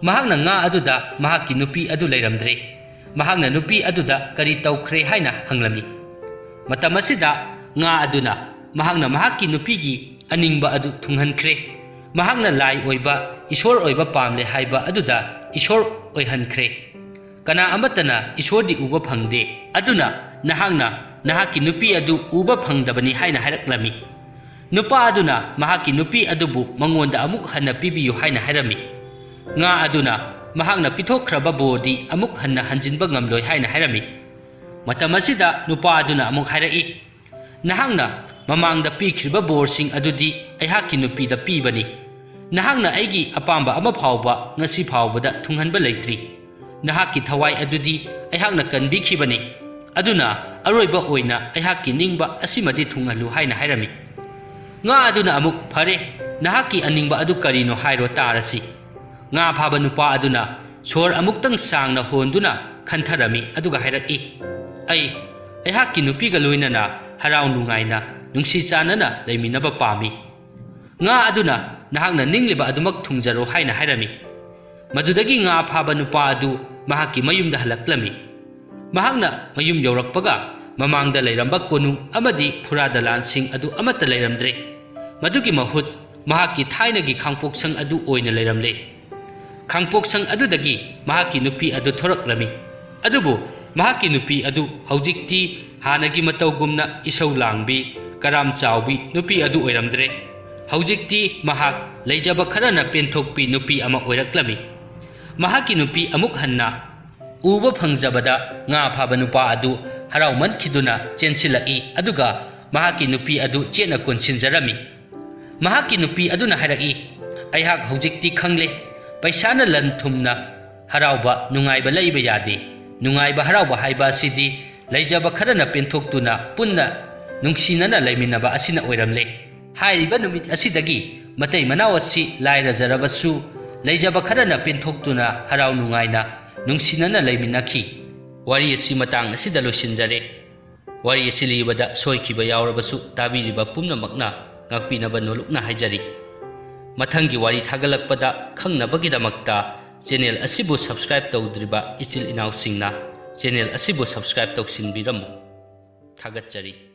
ꯃꯍꯥꯛꯅ ꯉꯥ ꯑꯗꯨꯗ ꯃꯍꯥꯛꯀꯤ ꯅꯨꯄꯤ ꯑꯗꯨ ꯂꯩꯔꯝꯗ꯭ꯔꯦ꯫ ꯃꯍꯥꯛꯅ ꯅꯨꯄꯤ ꯑꯗꯨꯗ ꯀꯔꯤ ꯇꯧꯈ꯭ꯔꯦ ꯍꯥꯏꯅ ꯍꯪꯂꯝꯃꯤ꯫ ꯃꯇꯝ ꯑꯁꯤꯗ ꯉꯥ ꯑꯗꯨꯅ ꯃꯍꯥꯛꯅ ꯃꯍꯥꯛꯀꯤ ꯅꯨꯄꯤꯒꯤ ꯑꯅꯤꯡꯕ ꯑꯗꯨ ꯊꯨꯡꯍꯟꯈ꯭ꯔꯦ꯫ ꯃꯍꯥꯛꯅ ꯂꯥꯏ ꯑꯣꯏꯕ, ꯏꯁꯣꯔ ꯑꯣꯏꯕ ꯄꯥꯝꯂꯦ ꯍꯥꯏꯕ ꯑꯗꯨꯗ ꯏꯁꯣꯔ ꯑꯣꯏꯍꯟꯈ꯭ꯔꯦ꯫ ꯀꯅꯥ ꯑꯃꯠꯇꯅ ꯏꯁꯣꯔꯗꯤ ꯎꯕ ꯐꯪꯗꯦ꯫ ꯑꯗꯨꯅ ꯅꯍꯥꯛꯅ ꯅꯍꯥꯛꯀꯤ ꯅꯨꯄꯤ ꯑꯗꯨ ꯎꯕ ꯐꯪꯗꯕꯅꯤ ꯍꯥꯏꯅ ꯍꯥꯏꯔꯛꯂꯝꯃꯤ꯫ ꯅꯨꯄꯥ ꯑꯗꯨꯅ ꯃꯍꯥꯛꯀꯤ ꯅꯨꯄꯤ ꯑꯗꯨꯕꯨ ꯃꯉꯣꯟꯗ ꯑꯃꯨꯛ ꯍꯟꯅ ꯄꯤꯕꯤꯌꯨ ꯍꯥꯏꯅ ꯍꯥꯏꯔꯝꯃꯤ꯫ ꯉꯥ ꯑꯗꯨꯅ ꯃꯍꯥꯛꯅ ꯄꯤꯊꯣꯛꯈ꯭ꯔꯕ ꯕꯣꯔꯗꯤ ꯑꯃꯨꯛ ꯍꯟꯅ ꯍꯟꯖꯤꯟꯕ ꯉꯝꯂꯣꯏ ꯍꯥꯏꯅ ꯍꯥꯏꯔꯝꯃꯤ꯫ ꯃꯇꯝ ꯑꯁꯤꯗ ꯅꯨꯄꯥ ꯑꯗꯨꯅ ꯑꯃꯨꯛ ꯍꯥꯏꯔꯛꯏ, "ꯅꯍꯥꯛꯅ ꯃꯃꯥꯡꯗ ꯄꯤꯈ꯭ꯔꯤꯕ ꯕꯣꯔꯁꯤꯡ ꯑꯗꯨꯗꯤ ꯑꯩꯍꯥꯛꯀꯤ ꯅꯨꯄꯤꯗ ꯄꯤꯕꯅꯤ꯫ ꯅꯍꯥꯛꯅ ꯑꯩꯒꯤ ꯑꯄꯥꯝꯕ ꯑꯃ ꯐꯥꯎꯕ ꯉꯁꯤ ꯐꯥꯎꯕꯗ ꯊꯨꯡꯍꯟꯕ ꯂꯩꯇ꯭ꯔꯤ꯫ ꯅꯍꯥꯛꯀꯤ ꯊꯋꯥꯏ ꯑꯗꯨꯗꯤ ꯑꯩꯍꯥꯛꯅ ꯀꯟꯕꯤꯈꯤꯕꯅꯤ꯫ ꯑꯗꯨꯅ ꯑꯔꯣꯏꯕ ꯑꯣꯏꯅ ꯑꯩꯍꯥꯛꯀꯤ ꯅꯤꯡꯕ ꯑꯁꯤꯃꯗꯤ ꯊꯨꯡꯍꯜꯂꯨ" ꯍꯥꯏꯅ ꯍꯥꯏꯔꯝꯃꯤ꯫ ꯉꯥ ꯑꯗꯨꯅ ꯑꯃꯨꯛ, "ꯐꯔꯦ, ꯅꯍꯥꯛꯀꯤ ꯑꯅꯤꯡꯕ ꯑꯗꯨ ꯀꯔꯤꯅꯣ ꯍꯥꯏꯔꯣ ꯇꯥꯔꯁꯤ"꯫ ꯉꯥ ꯐꯥꯕ ꯅꯨꯄꯥ ꯑꯗꯨꯅ ꯁꯣꯔ ꯑꯃꯨꯛꯇꯪ ꯁꯥꯡꯅ ꯍꯣꯟꯗꯨꯅ ꯈꯟꯊꯔꯝꯃꯤ, ꯑꯗꯨꯒ ꯍꯥꯏꯔꯛꯏ, "ꯑꯩ ꯑꯩꯍꯥꯛꯀꯤ ꯅꯨꯄꯤꯒ ꯂꯣꯏꯅꯅ ꯍꯔꯥꯎ ꯅꯨꯡꯉꯥꯏꯅ, ꯅꯨꯡꯁꯤ ꯆꯥꯟꯅꯅ ꯂꯩꯃꯤꯟꯅꯕ ꯄꯥꯝꯃꯤ"꯫ ꯉꯥ ꯑꯗꯨꯅ, "ꯅꯍꯥꯛꯅ ꯅꯤꯡꯂꯤꯕ ꯑꯗꯨꯃꯛ ꯊꯨꯡꯖꯔꯣ" ꯍꯥꯏꯅ ꯍꯥꯏꯔꯝꯃꯤ꯫ ꯃꯗꯨꯗꯒꯤ ꯉꯥ ꯐꯥꯕ ꯅꯨꯄꯥ ꯑꯗꯨ ꯃꯍꯥꯛꯀꯤ ꯃꯌꯨꯝꯗ ꯍꯜꯂꯛꯂꯝꯃꯤ꯫ ꯃꯍꯥꯛꯅ ꯃꯌꯨꯝ ꯌꯧꯔꯛꯄꯒ, ꯃꯃꯥꯡꯗ ꯂꯩꯔꯝꯕ ꯀꯣꯅꯨꯡ ꯑꯃꯗꯤ ꯐꯨꯔꯥ ꯗꯂꯥꯟꯁꯤꯡ ꯑꯗꯨ ꯑꯃꯠꯇ ꯂꯩꯔꯝꯗ꯭ꯔꯦ꯫ ꯃꯗꯨꯒꯤ ꯃꯍꯨꯠ ꯃꯍꯥꯛꯀꯤ ꯊꯥꯏꯅꯒꯤ ꯈꯥꯡꯄꯣꯛꯁꯪ ꯑꯗꯨ ꯑꯣꯏꯅ ꯂꯩꯔꯝꯂꯦ꯫ ꯈꯥꯡꯄꯣꯛꯁꯪ ꯑꯗꯨꯗꯒꯤ ꯃꯍꯥꯛꯀꯤ ꯅꯨꯄꯤ ꯑꯗꯨ ꯊꯣꯔꯛꯂꯝꯃꯤ꯫ ꯑꯗꯨꯕꯨ ꯃꯍꯥꯛꯀꯤ ꯅꯨꯄꯤ ꯑꯗꯨ ꯍꯧꯖꯤꯛꯇꯤ ꯍꯥꯟꯅꯒꯤ ꯃꯇꯧꯒꯨꯝꯅ ꯏꯁꯧ ꯂꯥꯡꯕꯤ, ꯀꯔꯥꯝ ꯆꯥꯎꯕꯤ ꯅꯨꯄꯤ ꯑꯗꯨ ꯑꯣꯏꯔꯝꯗ꯭ꯔꯦ꯫ ꯍꯧꯖꯤꯛꯇꯤ ꯃꯍꯥꯛ ꯂꯩꯖꯕ ꯈꯔꯅ ꯄꯦꯟꯊꯣꯛꯄꯤ ꯅꯨꯄꯤ ꯑꯃ ꯑꯣꯏꯔꯛꯂꯝꯃꯤ꯫ ꯃꯍꯥꯛꯀꯤ ꯅꯨꯄꯤ ꯑꯃꯨꯛ ꯍꯟꯅ ꯎꯕ ꯐꯪꯖꯕꯗ, ꯉꯥ ꯐꯥꯕ ꯅꯨꯄꯥ ꯑꯗꯨ ꯍꯔꯥꯎꯃꯟꯈꯤꯗꯨꯅ ꯆꯦꯟꯁꯤꯜꯂꯛꯏ, ꯑꯗꯨꯒ ꯃꯍꯥꯛꯀꯤ ꯅꯨꯄꯤ ꯑꯗꯨ ꯆꯦꯠꯅ ꯀꯣꯟꯁꯤꯟꯖꯔꯝꯃꯤ꯫ ꯃꯍꯥꯛꯀꯤ ꯅꯨꯄꯤ ꯑꯗꯨꯅ ꯍꯥꯏꯔꯛꯏ, "ꯑꯩꯍꯥꯛ ꯍꯧꯖꯤꯛꯇꯤ ꯈꯪꯂꯦ, ꯄꯩꯁꯥꯅ ꯂꯟ ꯊꯨꯝꯅ ꯍꯔꯥꯎꯕ ꯅꯨꯡꯉꯥꯏꯕ ꯂꯩꯕ ꯌꯥꯗꯦ꯫ ꯅꯨꯡꯉꯥꯏꯕ ꯍꯔꯥꯎꯕ ꯍꯥꯏꯕ ꯑꯁꯤꯗꯤ ꯂꯩꯖꯕ ꯈꯔꯅ ꯄꯦꯟꯊꯣꯛꯇꯨꯅ ꯄꯨꯟꯅ ꯅꯨꯡꯁꯤꯅꯅ ꯂꯩꯃꯤꯟꯅꯕ ꯑꯁꯤꯅ ꯑꯣꯏꯔꯝꯂꯦ꯫ ꯍꯥꯏꯔꯤꯕ ꯅꯨꯃꯤꯠ ꯑꯁꯤꯗꯒꯤ ꯃꯇꯩ ꯃꯅꯥꯎ ꯑꯁꯤ ꯂꯥꯏꯔꯖꯔꯕꯁꯨ ꯂꯩꯖꯕ ꯈꯔꯅ ꯄꯦꯟꯊꯣꯛꯇꯨꯅ ꯍꯔꯥꯎ ꯅꯨꯡꯉꯥꯏꯅ ꯅꯨꯡꯁꯤꯅꯅ ꯂꯩꯃꯤꯟꯅꯈꯤ"꯫ ꯋꯥꯔꯤ ꯑꯁꯤ ꯃꯇꯥꯡ ꯑꯁꯤꯗ ꯂꯣꯏꯁꯤꯟꯖꯔꯦ꯫ ꯋꯥꯔꯤ ꯑꯁꯤ ꯂꯤꯕꯗ ꯁꯣꯏꯈꯤꯕ ꯌꯥꯎꯔꯕꯁꯨ ꯇꯥꯕꯤꯔꯤꯕ ꯄꯨꯝꯅꯃꯛꯅ ꯉꯥꯛꯄꯤꯅꯕ ꯅꯣꯂꯨꯛꯅ ꯍꯥꯏꯖꯔꯤ꯫ ꯃꯊꯪꯒꯤ ꯋꯥꯔꯤ ꯊꯥꯒꯠꯂꯛꯄꯗ ꯈꯪꯅꯕꯒꯤꯗꯃꯛꯇ ꯆꯦꯅꯦꯜ ꯑꯁꯤꯕꯨ subscribe ꯇꯧꯗ꯭ꯔꯤꯕ ꯏꯆꯤꯜ ꯏꯅꯥꯎꯁꯤꯡꯅ ꯆꯦꯅꯦꯜ ꯑꯁꯤꯕꯨ subscribe ꯇꯧꯁꯤꯟꯕꯤꯔꯝꯃꯨ꯫ ꯊꯥꯒꯠꯆꯔꯤ꯫